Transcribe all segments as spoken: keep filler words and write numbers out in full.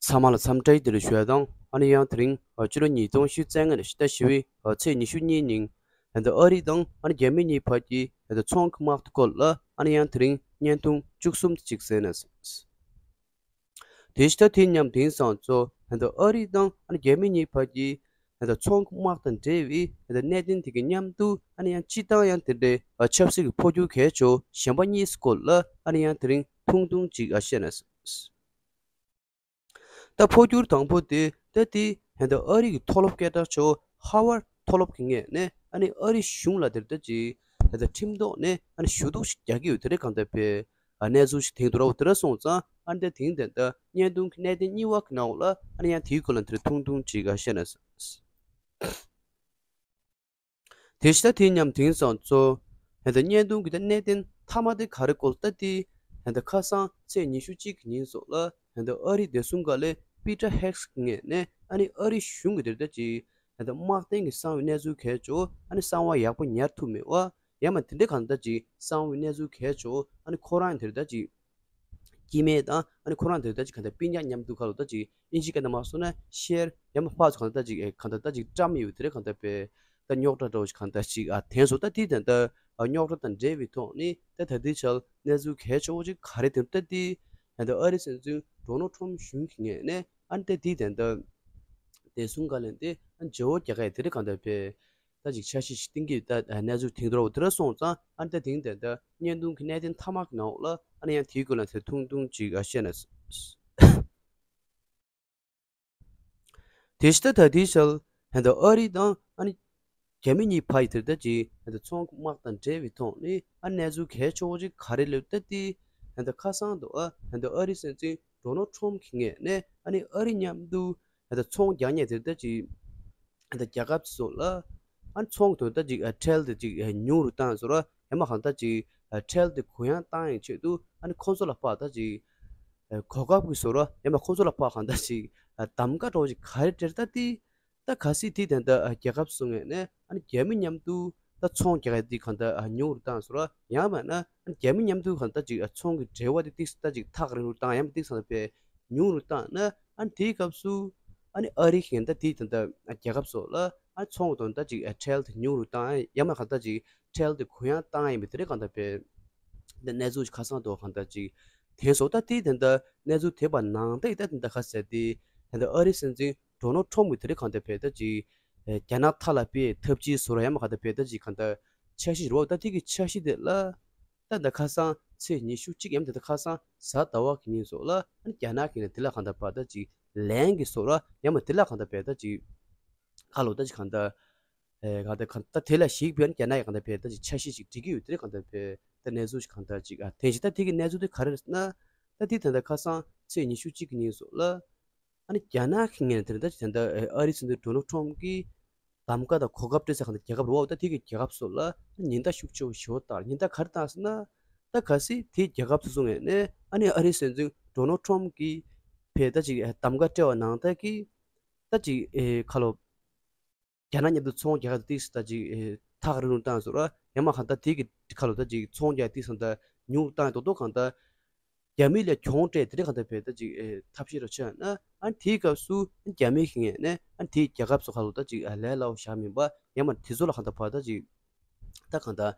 ཚང་མ་ལ་འཚམས་འདྲི་བདེ་ལེགས་ཞུ་ཡ་དང་། ཨ་ནི་ཡང་དེ་རིང་ཕྱི་ལོ་ཉིས་སྟོང་ཉི་ཤུ་རྩ་ལྔ་ནས་ཕྱི་ཟླ་བཞི་པའི་ཚེས་ཉི་ཤུ་གཉིས་ཉིན་ད་ལྟ་ཨ་རི་དང་ཨ་ནི་རྒྱ་མི་གཉིས་བར་གྱི་ད་ལྟ་ཚོང་གི་དམག་དེ་སྐོར་ལ་ཨ་ནི་ཡང་དེ་རིང་བརྙན་ཐུང་བཅུ་གསུམ་དེ་ཅིག་གསན་ན། དེ་ཕྱི་ད་དེ་མཉམ་དེང་སང་ཚོ་ད་ལྟ་ཨ་རི་དང་ཨ་ནི་རྒྱ་མི་གཉིས་བར་གྱི་ད་ལྟ་ཚོང་གི་དམག་དང་འབྲེལ་བའི་ད་ལྟ་གནད་དོན་དེ་གི་མཉམ་དུ་ཨ་ནི་ཡང་སྤྱི་བཏང་ཡང་དེ་འདྲའི་ཆབ་སྲིད་ཀྱི་འཕོ་འགྱུར་གལ་ཆེ་བོ་གཞན་པ་གཉིས་སྐོར་ལ་ཨ་ནི་ཡང་དེ་རིང་ཐུང་ཐུང་ཅིག་ཨ་བཤད་ན། ད་འཕོ་འགྱུར་དང་པོ་དེ་ད་དེ་ད་ལྟ་ཨ་རི་གི་མཐོ་སློབ་སྐད་གྲགས་ཆེ་བོ་ཧ་ཝར་མཐོ་སློབ་ཀྱི་ངོས་ནས་ཨ་ནི་ཨ་རི་གཞུང་ལ་དེར་ད་ཅིག་ད་ལྟ་ཁྲིམས་ཐོག་ནས་ཨ་ནི་ཞུ་གཏུག་ཞིག་རྒྱག་གི་ཡོད་དེ་རེད། གང་ལྟར་བས་ཨ་གནས་ཚུལ་ཞིག་དེང་དུ་ར་བ་དེ་ར་སོང་ཙང་ཨ་ནི་ད་དེང་དེ་ད་བརྙན་ཐུང་གི་གནད་དོན་གཉིས་པ་གི་ནང་ལ་ཨ་ནི་ཡང་དེའི་སྐོར་ལ་དེར་ཐུང་ཐུང་ཅིག་ཨ་བཤད་ན། དེ་ཕྱི་ད་དེ་མཉམ་དེང་སང་ཚོ་ད་ལྟ་བརྙན་ཐུང་གི་ད་གནད་དོན་མཐའ་མ་དེ་ག་རེ་སྐོར་ད་དེ་ད་ལྟ་ཁ་སང་ཚེས་ཉི་ཤུ་གཅིག་གི་ཉིན་སོགས་ལ་ད་ལྟ་ཨ་རི་བདེ་སྲུང་བཀའ་བློན་པི་ཏྲ་ཧེག་སི་གི་ངོས་ནས་ཨ་ནི་ཨ་རི་གཞུང་གི་དེར་ད་ཅིག་ད་ལྟ་དམག་དོན་གྱི་གསང་བའི་གནས་ཚུལ་གལ་ཆེ་བོ་ཨ་ནི་གསང་བ་ཡག་པོ་ཉར་ཐུབ་མེད་པ་ཡང་མ་དེ་འདྲའི་གང་ད་ཅིག་གསང་བའི་གནས་ཚུལ་གལ་ཆེ་བོ་ཨ་ནི་ཁོ་རང་དེར་ད་ཅིག་སྐྱེ་དམན་དང་ཨ་ནི་ཁོ་རང་དེ་ད་ཅིག་གང་ལྟར་སྤུན་ཀྱག་མཉམ་དུ་ཁ་ལོ་ད་ཅིག་ཨིན་ཇི་སྐད་ནང་མ་སོང་ན་ཤེར་ཡང་མ་ཕག་ཚོ་གང་ལྟར་ད་ཅིག་ཨེ་གང་ལྟར་ད་ཅིག་བཀྲམ་ཡོད་དེ་རེད། གང་ལྟར་པས་ད་རྙོག་དྲ་འདྲ་བོ་ཞིག་གང་ལྟར་ཅིག་ཨ་དེང་སོ་ད་དེ་ད་ལྟ་ཨ་རྙོག་དྲ་དང་འབྲེལ་བའི་ཐོག་ནས་ད་ད་དེ་ཆར་གནས་ཚུལ་གལ་ཆེ་བོ་ཅིག་ག་རེ་དེ་ད་དེ་ད་ལྟ་ཨ་རི་སྲིད་འཛིན་ཌོ་ནལ་ཁྲོམ་གཞུང་གི་ངོས་ནས་ཨ་ནི་ད་དེ་ད་ལྟ་བདེ་སྲུང་བཀའ་བློན་དེ་ཨ་ནི་བརྗེ་བོ་རྒྱག་ག་ཡ་དེ་རེད། གང་ལྟར་པས། ད་ཅིག་འཆར་གཞི་ཞིག་བཏིང་གི་ད་གནས་ཚུལ་དེང་དུ་ར་བ་དེ་ར་སོང་ཙང་ཨ་ནི་ད་དེང་དེ་ད་བརྙན་ཐུང་གི་གནད་དོན་མཐའ་མ་གི་ནང་ལ་ཨ་ནི་ཡང་དེའི་སྐོར་ལ་དེ་ཐུང་ཐུང་ཅིག་ཨ་བཤད་ན། དེ་ཕྱི་ད་ད་དེའི་ཞལ་ད་ལྟ་ཨ་རི་དང་ཨ་ནི་རྒྱ་མི་གཉིས་བར་ཡི་དེར་ད་ཅིག་ད་ལྟ་ཚོང་དམག་དང་འབྲེལ་བའི་ཐོག་ནས་ཨ་གནས་ཚུལ་གལ་ཆེ་བོ་ཅིག་ག་རེ་ལབ་ད་དེ་ད་ལྟ་ཁ་སང་དུ་ཨ་ད་ལྟ་ཨ་རི་སྲིད་འཛིན་ཌོ་ནལ་ཁྲོམ་གི་ངོས་ནས་ཨ་ནི་ཨ་རི་མཉམ་དུ་ད་ལྟ་ཚོང་རྒྱག་མཁན་དེར་ད་ཅིག་ད་ལྟ་རྒྱལ་ཁབ་ཚོ་ལ་ཨ་ནི་ཚོང་གི་དོན་དག་ཅིག་ཨ་ཁྲལ་དེ་ཅིག་ཨ་ཉུང་རུ་བཏང་ཟེར་བ་ཡང་མ་གང་ལྟར་ཅིག་ཨ་ཁྲལ་དེ་གུ་ཡངས་བཏང་ཡག་ཆེད་དུ་ཨ་ནི་ཁོང་ཚོ་ལ་ཕར་ད་ཅིག་ཨ་གོ་སྐབས་ཀྱི་ཟེར་བ་ཡང་མ་ཁོང་ཚོ་ལ་ཕར་གང་ལྟར་ཅིག་ཨ་གདམ་ག་འདྲ་བོ་ཅིག་ག་རེ་སྤྲད་ད་དེ་ད་གལ་སྲིད་དེ་ད་ལྟ་ཨ་རྒྱལ་ཁབ་ཚོ་ངོས་ནས་ཨ་ནི་རྒྱ་མི་མཉམ་དུ་ད་ཚོང་རྒྱག་ཡག་དེ་གང་ལྟར་ཨ་ཉུང་རུ་བཏང་ཟེར་བ་ཡང་མིན་ན་ཨ་ནི་རྒྱ་མི་མཉམ་དུ་གང་ལྟར་ཅིག་ཨ་ཚོང་གི་འབྲེལ་བ་དེ་ཏིག་ཙམ་ད་ཅིག་ཐག་རིང་རུ་བཏང་ཡང་མིན་ཏིག་ཙམ་ད་དཔེ་ཉུང་རུ་བཏང་ན་ཨ་ནི་དེའི་སྐབས་སུ་ཨ་ནི་ཨ་རི་གིས་ད་དེའི་ད་ལྟ་རྒྱལ་ཁབ་སོགས་ལ་ཨ་ནི་ཚོང་དོན་ད་ཅིག་ཁྲལ་དེ་ཉུང་རུ་བཏང་ཡང་མ་གང་ལྟར་ཅིག་ཁྲལ་དེ་གུ་ཡངས་བཏང་ཡིན་པ་དེ་རེད། གང་ལྟར་པས་ད་གནས་ཚུལ་ཁ་སང་དུ་གང་ལྟར་ཅིག་དེ་སོགས་ད་དེའི་ད་ལྟ་གནས་ཚུལ་དེ་བ་ནང་ད་ཡི་ད་ད་ལྟ་ཁ་གསལ་ཏེ་ད་ལྟ་ཨ་རི་སྲིད་འཛིན་ཌོ་ནལ་ཁྲོམ་གྱིས་དེ་རིང་གང་ལྟར་བས་ད་ཅིག་རྒྱ་ནག་མཐའ་ལ་སྤེལ་ཐབས་ཇུས་ཟེར་བ་ཡང་མ་གང་ལྟར་བས་ད་ཅིག་གང་ལྟར་འཆར་གཞི་རེད་བ། ད་དེ་གི་འཆར་གཞི་དེ་ལ་ད་ད་ཁ་སང་ཚེས་ཉི་ཤུ་གཅིག་ཡང་ད་ད་ཁ་སང་གཟའ་ཟླ་བ་གི་ཉིན་སོགས་ལ་རྒྱ་ནག་གིས་ནི་དེ་ལ་གང་ལྟར་བ་ད་ཅིག་ལན་གི་ཟེར་བ་ཡང་མ་དེ་ལ་གང་ལྟར་བས་ད་ཅིག་ཁ་ལོ་ད་ཅིག་གང་ལྟར་ཨེ་གང་ལྟར་གང་ད་དེ་ལ་ཞིག་བས་རྒྱ་ནག་གིས་གང་ལྟར་བས་ད་ཅིག་འཆར་གཞི་ཅིག་སྒྲིག་གི་ཡོད་དེ་གང་ལྟར་བས་ད་གནས་ཚུལ་ཞིག་གང་ལྟར་ཅིག་ཨ་དེ་བཞིན་ད་དེ་གི་གནས་ཚུལ་དེ་ག་རེ་རེད་ཟེར་ན། ད་དེ་ད་ད་ཁ་སང་ཚེས་ཉི་ཤུ་གཅིག་གི་ཉིན་སོགས་ལ། ཨ་ནི་རྒྱ་ནག་གི་ངོས་ནས་དེ་རིང་ད་ཅིག་ད་ལྟ་ཨ་རི་སྲིད་འཛིན་ཌོ་ནལ་ཁྲོམ་གྱིས་གདམ་ག་དང་གོ་སྐབས་སྤྲད་ས་གང་ལྟར་རྒྱལ་ཁབ་རེད་བ། ད་དེ་གི་རྒྱལ་ཁབ་སོགས་ལ་ཉེན་བརྡ་ཤུགས་ཆེ་བོ་ཞེ་པོ་བཏང་། ཉེན་བརྡ་ག་རེ་བཏང་ཟེར་ན། ད་གལ་སྲིད་དེའི་རྒྱལ་ཁབ་སོ་སོ་ངོས་ནས་ཨ་ནི་ཨ་རི་སྲིད་འཛིན་ཌོ་ནལ་ཁྲོམ་གྱིས་བས་ད་ཅིག་གདམ་ག་སྤྲད་པ་ནང་ལྟར་གྱི་ད་ཅིག་ཨེ་ཁ་ལོ། རྒྱ་ནག་མཉམ་དུ་ཚོང་རྒྱག་ཡ་ཏིག་ཙམ་ད་ཅིག་ཨེ་ཐག་རིང་རུ་བཏང་ཟེར་བ་ཡང་མ་གང་ལྟར་དེ་གི་ཁ་ལོ་ད་ཅིག་ཚོང་རྒྱག་ཡ་ཏིག་ཙམ་ད་ཉུང་རུ་བཏང་ཡ་ཏོག་ཏོག་གང་ལྟར་རྒྱ་མི་ལ་གྱོང་སྤྲད་དེ་འདྲ་གང་ལྟར་བས་ད་ཅིག་ཨེ་ཐབས་ཤེས་རོ་ཆགས་ན་ཨ་ནི་དེའི་སྐབས་སུ་རྒྱ་མི་གི་ངོས་ནས་ཨ་ནི་དེའི་རྒྱལ་ཁབ་ཚོ་ཁ་ལོ་ད་ཅིག་ཨ་ལས་སླ་བོ་བཞག་མིན་པ་ཡང་མ་དེ་ཚོ་ལ་གང་ལྟར་བ་ད་ཅིག་ད་གང་ལྟར།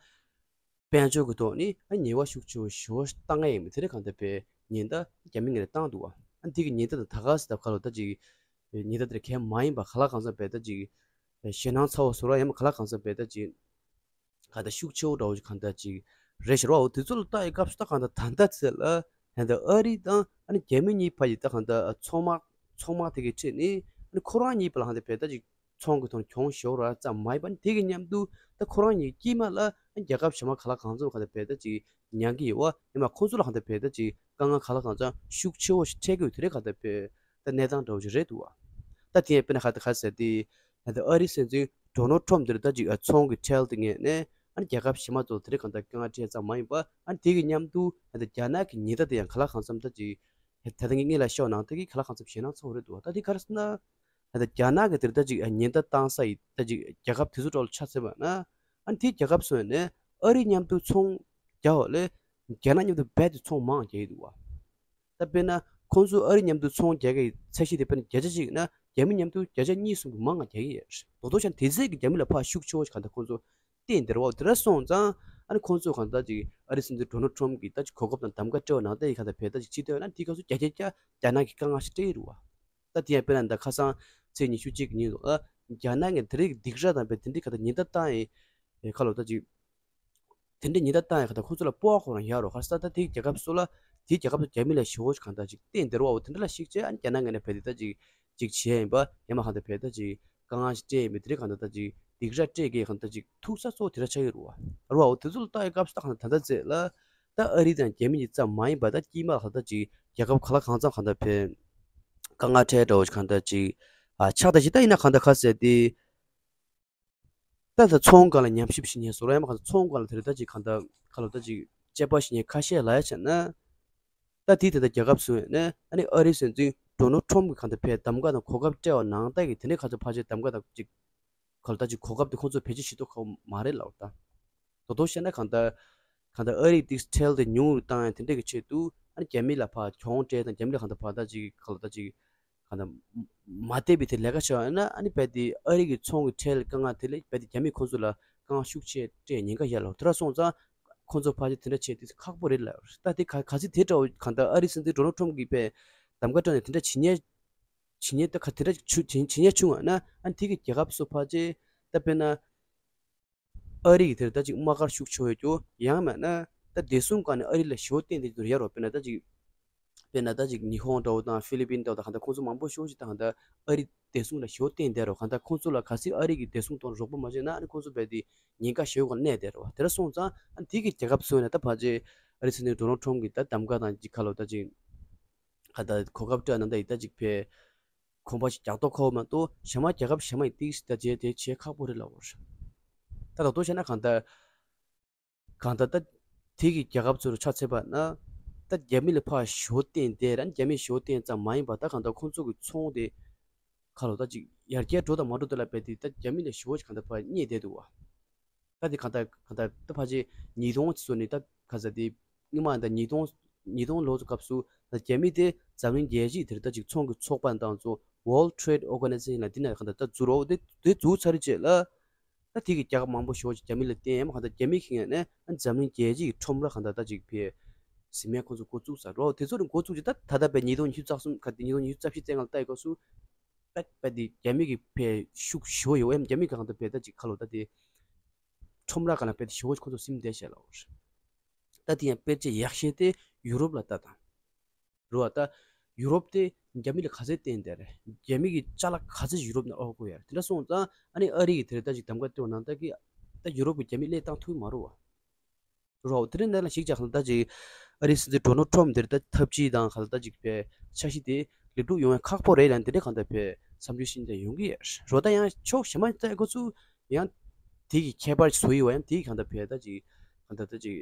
དཔལ་འབྱོར་གྱི་ཐོག་ནས་ཨ་ཉེས་པ་ཤུགས་ཆེ་བོ་ཞེ་པོ་བཏང་ཡ་ཡིན་པ་དེ་རེད། གང་ལྟར་བས་ཉེན་བརྡ་རྒྱ་མི་ངོས་ནས་བཏང་འདུག་བ། ཨ་དེ་གི་ཉེན་བརྡ་དང་ད་ག་སེ་ད་ག་ལོ་ད་ཅིག་ཉེན་བརྡ་དེ་གལ་མ་ཡིན་པ་ག་ལ་གང་འཚམ་བས་ད་ཅིག་ཞེད་སྣང་ཚ་བོ་བཟོ་ར་ཡང་མ་ག་ལ་གང་འཚམ་བས་ད་ཅིག་ག་ད་ཤུགས་ཆེ་བོ་འདྲ་བོ་ཅིག་གང་ལྟར་ཅིག་རེད་ཤག་ར། འོ་དེ་ཚོ་ལ་ལྟ་ཡི་སྐབས་སུ་ད་གང་ལྟར་ད་ལྟ་ཚེ་ལ་ད་ལྟ་ཨ་རི་དང་ཨ་ནི་རྒྱ་མི་གཉིས་བར་གྱི་ད་གང་ལྟར་ཚོང་དམག་ཚོང་དམག་དེ་གི་ཁྲོད་ནས་ཨ་ནི་ཁོ་རང་གཉིས་བར་ལ་གང་ལྟར་བས་ད་ཅིག་ཚོང་གི་ཐོག་གྱོང་ཞོར་བ་ཙམ་མ་ཡིན་པ་ནི་དེ་གི་མཉམ་དུ་ད་ཁོ་རང་གཉིས་དཀྱིལ་མ་ལ་རྒྱལ་ཁབ་གཞན་མ་ག་ལ་གང་འཚམ་ག་ད་བས་ད་ཅིག་མྱང་གི་ཡོད་བ། ཡིན་མ་ཁོ་ཚོ་ལ་གང་ད་བས་ད་ཅིག་དཀའ་ངལ་ག་ལ་གང་འཚམ་ཤུགས་ཆེ་བོ་ཞིག་འཕྲད་ཀྱི་ཡོད་དེ་རེད། ག་ད་བས་ད་གནས་སྟངས་འདྲ་བོ་ཞིག་རེད་འདུག་བ། ད་དེ་ཡང་དཔེར་ན་ག་ད་ག་ཟེར་ཏེ་ད་ད་ཨ་རི་སྲིད་འཛིན་ཌོ་ནལ་ཁྲོམ་དེར་ད་ཅིག་ཚོང་གི་ཁྲལ་དེ་ངས་ནས་ཨ་ནི་རྒྱལ་ཁབ་གཞན་མ་ཚོ་དེ་རེད་གང་ད་དཀའ་ངལ་འཕྲད་ཙམ་མ་ཡིན་པ་ཨ་ནི་དེ་གི་མཉམ་དུ་ད་ད་རྒྱ་ནག་གི་ཉེན་བརྡ་དེ་ཡང་ག་ལ་གང་འཚམ་ད་ཅིག་ད་ལྟ་ངས་ངེད་ལ་ཤོག་ནང་དེ་གི་ག་ལ་གང་འཚམ་ཞེད་སྣང་ཚ་བོ་རེད་འདུག་བ། ད་དེ་ག་རེ་ཟེར་ན། ད་ལྟ་རྒྱ་ནག་གི་དེར་ད་ཅིག་ཉེན་བརྡ་བཏང་ས་ཡི་ད་ཅིག་རྒྱལ་ཁབ་དེ་ཚོ་འགྲོ་ལ་ཆ་མཚོན་པ་ན། ཨ་ནི་དེའི་རྒྱལ་ཁབ་སོ་ནས་ཨ་རི་མཉམ་དུ་ཚོང་རྒྱག་པ་ལས་རྒྱ་ནག་མཉམ་དུ་རྦད་དེ་ཚོང་མང་རྒྱག་གི་འདུག་བ། ད་དཔེར་ན་ ཁོང་ཚོས་ཨ་རི་མཉམ་དུ་ཚོང་རྒྱག་གི་ཚད་གཞི་དེ་དཔེར་ན་བརྒྱ་ཆ་གཅིག་ཡིན་ན་རྒྱ་མི་མཉམ་དུ་བརྒྱ་ཆ་གཉིས་གསུམ་གྱི་མང་ང་རྒྱག་གི་ཡོད་རེད། རྡོག་རྡོག་བྱས་ན་དེ་ཚད་ཀྱི་རྒྱ་མི་ལ་ཕར་ཤུགས་ཆེ་བོ་ཞིག་གང་ལྟར་ཁོང་ཚོ་བསྟན་བསྡད་རེད་བ། དེ་འདྲ་སོང་ཙང་ཨ་ནི་ཁོང་ཚོས་གང་ལྟར་ཅིག་ཨ་རིའི་སྲིད་འཛིན་ཌོ་ནལ་ཊམ་གྱིས་ད་ཅིག་གོ་སྐབས་དང་གདམ་ག་སྤྲད་པ་ནང་བཞིན་གང་ལྟར་བྱས་ད་ཅིག་ཕྱི་ཐོན་ན་དེའི་སྐབས་སུ་བརྒྱ་ཆ་བརྒྱ་རྒྱ་ནག་གིས་དཀའ་ངལ་ཞིག་སྤྲད་ཀྱི་རེད་བ། ད་དེ་ཡང་དཔེར་ན་ད་ཁ་སང་ཚེས་ཉི་ཤུ་གཅིག་ཉིན་ལ་རྒྱ་ནག་གིས་དེ་རིགས་སྡིགས་ར་དང་བས་དེ་འདྲའི་གང་ལྟར་ཉེན་བརྡ་བཏང་ཡས་ཁ་ལོ་ད་ཅིག་དེ་འདྲའི་ཉེན་བརྡ་བཏང་ཡས་གང་ལྟར་ཁོ་ཚོ་ལ་སྤོབས་པ་ཁོ་རང་ཡོད་རེད། ག་རེ་ཟེར་ད་དེའི་རྒྱལ་ཁབ་སུ་ལ་དེའི་རྒྱལ་ཁབ་སུ་རྒྱ་མི་ལ་ཞེ་པོ་ཅིག་གང་ལྟར་ཅིག་བསྟན་བསྡད་རེད་བ། འོ་དེ་འདྲ་ལ་གཞིགས་བྱས་ཨ་ནི་རྒྱ་ནག་ངོས་ནས་བས་དེ་ད་ཅིག་ཅིག་བྱས་ཡིན་པ་ཡང་མ་གང་ལྟར་བས་ད་ཅིག་དཀའ་ངལ་ཞིག་སྤྲད་ཡིན་པས་དེ་རིགས་གང་ལྟར་ད་ཅིག་སྡིགས་ར་སྤྲད་མཁན་གང་ལྟར་ཅིག་ཐུག་ས་གཙོ་བོ་དེ་འདྲ་ཆགས་ཀྱི་རེད་བ། རེད་བ། འོ་དེ་ཚོ་ལ་ལྟ་ཡི་སྐབས་སུ་ད་གང་ལྟར་ད་ལྟ་ཚེ་ལ་ད་ཨ་རི་དང་རྒྱ་མི་གཉིས་ཙམ་མ་ཡིན་པ་ད་དཀྱིལ་མ་གང་ལྟར་ཅིག་རྒྱལ་ཁབ་ག་ལ་གང་འཚམ་གང་ལྟར་བས་དཀའ་ངལ་འཕྲད་འདྲ་བོ་ཅིག་གང་ལྟར་ཅིག་ཨ་ཆགས་ད་ཅིག་ད་ཡིན་ན་གང་ལྟར་ཁ་ཟེར་དེ། ད་ད་ཚོང་སྒང་ལ་ཉམས་ཞིབ་བྱེད་མཁན་བཟོ་ར་ཡ་མ་གང་ཚོང་སྒང་ལ་དེ་རེད་ད་ཅིག་གང་ལྟར་ཁ་ལོ་ད་ཅིག་དཔྱད་པ་བྱེད་མཁན་ཁ་ཤས་ལ་ཡ་བྱས་ན། ད་དེའི་དེ་ད་རྒྱལ་ཁབ་སུ་ཡོད་ན་ཨ་ནི་ཨ་རིའི་སྲིད་འཛིན་ཌོ་ནལ་ཊམ་གྱི་གང་ལྟར་ཕའི་གདམ་ག་དང་གོ་སྐབས་སྤྲད་པ་ནང་ལྟར་གྱི་དེ་འདྲའི་གང་ལྟར་ཕལ་ཆེར་གདམ་ག་དང་ཅིག་ག་ལོ་ད་ཅིག་གོ་སྐབས་དེ་ཁོང་ཚོ་ཕལ་ཆེར་ཞིག་ཐོབ་ཁག་མ་རེད་ལབ་ད། དོ་དོ་བཤད་ན་གང་ལྟར་གང་ལྟར་ཨ་རིའི་ཏིག་ཊེལ་དེ་ཉུང་རུ་བཏང་ཡ་དེ་འདྲ་གི་ཆེད་དུ་ཨ་ནི་རྒྱ་མི་ལ་ཕར་གྱོང་སྤྲད་དང་རྒྱ་མི་ལ་གང་ལྟར་ཕར་ད་ཅིག་ག་ལོ་ད་ཅིག་གང་ལྟར་མ་བལྟས་པའི་དེ་ལས་ཀ་བྱས་པ་ཡིན་ན་ཨ་ནི་རྦད་དེ་ཨ་རི་གི་ཚོང་གི་ཁྲལ་དཀའ་ངལ་དེ་ལས་རྦད་དེ་རྒྱ་མིས་ཁོང་ཚོ་ལ་དཀའ་ངལ་ཤུགས་ཆེ་སྤྲད་ཉེན་ཁ་ཡོད་ལ། དེ་འདྲ་སོང་ཙང་ཁོང་ཚོ་ཕལ་ཆེར་དེ་འདྲ་བྱས་དེ་ཁག་པོ་རེད་ལ། ད་དེ་ག་ག་ཚོད་དེ་འདྲ་བོ་གང་ལྟར་ཨ་རིའི་སྲིད་འཛིན་ཌོ་ནལ་ཊམ་གྱིས་པས་གདམ་ག་སྤྲད་ནས་དེ་འདྲ་བྱེད་ཉེན་བྱེད་ཉེན་ད་ག་དེ་འདྲ་བྱུང་བྱེད་བྱེད་ཉེན་བྱུང་བ་ན་ཨ་ནི་དེ་གི་རྒྱལ་ཁབ་སུ་ཕལ་ཆེར་ད་དཔེར་ན། ཨ་རི་གི་དེར་ད་ཅིག་དམག་སྒར་ཤུགས་ཆེ་བོ་ཡོད་རྒྱུ་ཡང་མིན་ན་ད་བདེ་སྲུང་སྒང་ནས་ཨ་རི་ལ་ཞེ་པོ་བརྟེན་བསྡད་རྒྱུ་ཡོད་རེད། དཔེར་ན་ད་ཅིག་དཔེར་ན་ད་ཅིག་ཉི་ཧོང་འདྲ་བོ་དང་ཧྥི་ལི་པིན་འདྲ་བོ་དང་གང་ལྟར་ཁོང་ཚོ་མང་པོ་ཤོས་ཤིག་ད་གང་ལྟར་ཨ་རི་བདེ་སྲུང་ལ་ཞེ་པོ་བརྟེན་བསྡད་རེད། གང་ལྟར་ཁོང་ཚོ་ལ་གལ་སྲིད་ཨ་རི་གི་བདེ་སྲུང་དང་རོགས་པ་མ་བྱས་ན་ཨ་ནི་ཁོང་ཚོ་རྦད་དེ་ཉེན་ཁ་ཞེ་པོ་སྒང་གནས་བསྡད་རེད་བ། དེ་འདྲ་སོང་ཙང་ཨ་ནི་དེ་གི་རྒྱལ་ཁབ་ཚོ་ནས་ད་ཕལ་ཆེར་ཨ་རི་སྲིད་འཛིན་ཌོ་ནལ་ཊམ་གི་ད་གདམ་ག་དང་ཅིག་ཁ་ལོ་ད་ཅིག་ག་ད་གོ་སྐབས་སྤྲད་ན་ད་ཡི་ད་ཅིག་ཕེ། གོམ་པ་ཞིག་རྒྱག་མདོག་ཁ་པོ་མ་གཏོགས་གཞན་མ་རྒྱལ་ཁབ་གཞན་མ་ཡི་ཏིག་ཞིག་ད་བྱས་དེ་བྱེད་ཁག་པོ་རེད་ལབ་པ་རེད། ད་ད་དོ་བྱས་ན་གང་ལྟར་གང་ལྟར་ད་དེ་གི་རྒྱལ་ཁབ་ཚོ་རུ་ཆ་ཚད་པ་ན་ད་རྒྱ་མི་ལ་ཕར་ཞེ་པོ་བརྟེན་དེ་ར་རྒྱ་མི་ཞེ་པོ་བརྟེན་ཙམ་མ་ཡིན་པ་ད་གང་ལྟར་ཁོང་ཚོ་གི་ཚོང་དེ་ཁ་ལོ་ད་ཅིག་ཡར་རྒྱས་འགྲོ་དང་མ་འགྲོ་དེ་ལ་དཔེ་དེ་ད་རྒྱ་མི་ལ་ཞེ་པོ་ཞིག་གང་ལྟར་ཕར་བསྙེས་བསྡད་འདུག་བ། ད་དེ་གང་ལྟར་གང་ལྟར་ད་ཕལ་ཆེར་ཉིས་སྟོང་ཚོ་ནས་ད་ག་ས་དེ་སྔོན་མ་ད་ཉིས་སྟོང་ཉིས་སྟོང་ལོ་ཚོ་སྐབས་སུ་ད་རྒྱ་མི་དེ་འཛམ་གླིང་རྒྱལ་སྤྱི་དེར་ད་ཅིག་ཚོང་གི་ཚོགས་པ་དང་ཚོ་World Trade Organization ལ་འདི་ན་གང་ལྟར་ད་འཛུལ་རོགས་དེ་དེ་འཛུལ་ཚར་རྗེས་ལ་ད་དེ་གི་རྒྱལ་ཁབ་མང་པོ་ཞེ་པོ་ཅིག་རྒྱ་མི་ལ་བརྟེན་ཡང་གང་ལྟར་རྒྱ་མི་གི་ངོས་ནས་ཨ་འཛམ་གླིང་རྒྱལ་སྤྱི་གི་ཁྲོམ་ར་གང་ལྟར་ད་ཅིག་ཕེ་ཟིན་མེད་ཁོང་ཚོ་འགོ་བཙུགས་ཚར་རོགས་དེ་ཚོ་ནས་འགོ་བཙུགས་རྗེས་ད་ད་ལྟ་བའི་ཉིས་སྟོང་ཉི་ཤུ་རྩ་གསུམ་ག་དེ་ཉིས་སྟོང་ཉི་ཤུ་རྩ་བཞི་རྩ་ལྔ་ལ་ལྟ་ཡི་སྐབས་སུ། པད་པད་དེ་རྒྱ་མི་གི་ཕའི་ཤུགས་ཞུ་ཡོད་ཡང་རྒྱ་མི་གང་ལྟར་ཕའི་ད་ཅིག་ཁ་ལོ་ད་དེ་ཁྲོམ་ར་ག་ལ་ཕའི་ད་ཞུ་ཁོ་ཚོ་སིམ་བསྡད་བྱས་ལ་འོར། ད་དེ་ཡང་དཔེར་བརྗོད་ཡག་ཤོས་དེ་ཡུ་རོབ་ལ་ལྟ་དང་། རུ་བ་ད་ཡུ་རོབ་དེ་རྒྱ་མི་ལ་ག་ཚད་བརྟེན་བསྡད་རེད། རྒྱ་མི་གི་ཅ་ལག་ག་ཚད་ཡུ་རོབ་ནས་ཨོ་གོ་ཡ་རེད། དེ་འདྲ་སོང་ཙང་ཨ་ནི་ཨ་རི་གི་དེ་རེད་ད་ཅིག་གདམ་ག་སྟོན་ནང་ད་གི་ད་ཡུ་རོབ་གི་རྒྱ་མི་ལས་བཏང་ཐུབ་མ་རུ་བ། རོ། དེ་རིང་འདི་ལ་ཞིག་ཅག་ད་ཅིག་ཨ་རིའི་སྲིད་འཛིན་ཌོ་ནལ་ཊམ་དེར་ད་ཐབས་ཇུས་དང་ག་ལ་ད་ཅིག་པའི་འཆར་གཞི་དེ་ལེགས་གྲུབ་ཡོང་ཡ་ཁག་པོ་རེད་ལ་འདི་འདྲའི་གང་ལྟར་པའི་བསམ་ཚུལ་ཤིན་ཏུ་ཡོང་གི་ཡོད་རོ། ད་ཡང་ཕྱོགས་གཞན་མ་ད་ཁོ་ཚོ་ཡང་དེ་གི་ཁྱད་པར་བཟོ་ཡི་བ་ཡང་དེ་གི་གང་ལྟར་པའི་ད་ཅིག་གང་ལྟར་ད་ཅིག་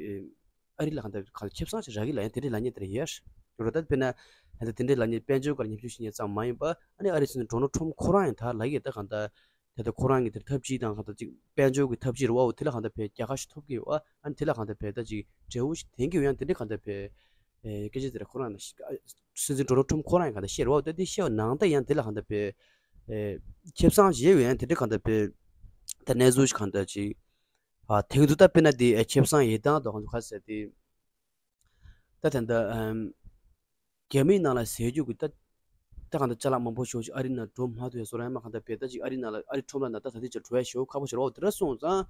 ཨ་རི་ལ་གང་ལྟར་གང་ཁེ་བཟང་ཞིག་རག་གི་ལ་ཡང་དེ་འདྲའི་ལ་ཉེ་དེར་ཡོད་རོ། ད་དཔེར་ན་ད་དེ་འདྲའི་ལ་ཉེ་དཔལ་འབྱོར་སྐོར་ཉམས་ཞིབ་ཤིག་ཉེ་ཙམ་མ་ཡིན་པ་ཨ་ནི་ཨ་རིའི་སྲིད་འཛིན་ཌོ་ནལ་ཊམ་ཁོ་རང་ཡང་ད་ལ་ཡི་ད་གང་ལྟར། དེ་ལྟར་ཁོ་རང་གི་དེར་ཐབས་ཇུས་དང་གང་ལྟར་ཅིག་དཔལ་འབྱོར་གྱི་ཐབས་ཇུས་རེད་བ། འོ་དེ་ལ་གང་ལྟར་བས་རྒྱལ་ཁ་ཞིག་ཐོབ་ཀྱི་ཡོད་བ། ཨ་ནི་དེ་ལ་གང་ལྟར་བས་ད་ཅིག་འབྲས་བུ་ཞིག་ཐོན་གྱི་ཡོད་ཡང་དེ་འདྲའི་གང་ལྟར་བས་སྐད་ཆ་དེ་ར་ཁོ་རང་ན་སྲིད་འཛིན་ཌོ་ནལ་ཊམ་ཁོ་རང་ཡང་གང་ལྟར་བཤད་རེད་བ། ད་དེ་བཤད་པ་ནང་ལྟར་ཡང་དེ་ལ་གང་ལྟར་བས་ཁེ་བཟང་ཞིག་ཡོད་ཡང་དེ་འདྲའི་གང་ལྟར་བས་ད་གནས་ཚུལ་ཞིག་གང་ལྟར་ཅིག་ཨ་དེང་དུ་ད་དཔེར་ན་དེ་ཁེ་བཟང་ཡོད་སྟངས་དང་གང་ལྟར་ག་ཟེར་དེ། ད་ད་ལྟ་ཨམ། རྒྱ་མིའི་ནང་ལ་ཟས་རྒྱུ་གི་ད་ད་གང་ལྟར་ཅ་ལག་མང་པོ་ཞེ་པོ་ཅིག་ཨ་རི་ནང་འགྲོ་མ་ཐུབ་ཡ་བཟོ་ར་ཡང་མ་གང་ལྟར་བས་ད་ཅིག་ཨ་རི་ནང་ལ་ཨ་རི་ཁྲོམ་ར་ནང་ད་ད་ལྟ་ཅིག་འགྲོ་ཡ་ཞེ་པོ་ཁག་པོ་ཞིག་རེད་བ། དེ་འདྲ་སོང་ཙང་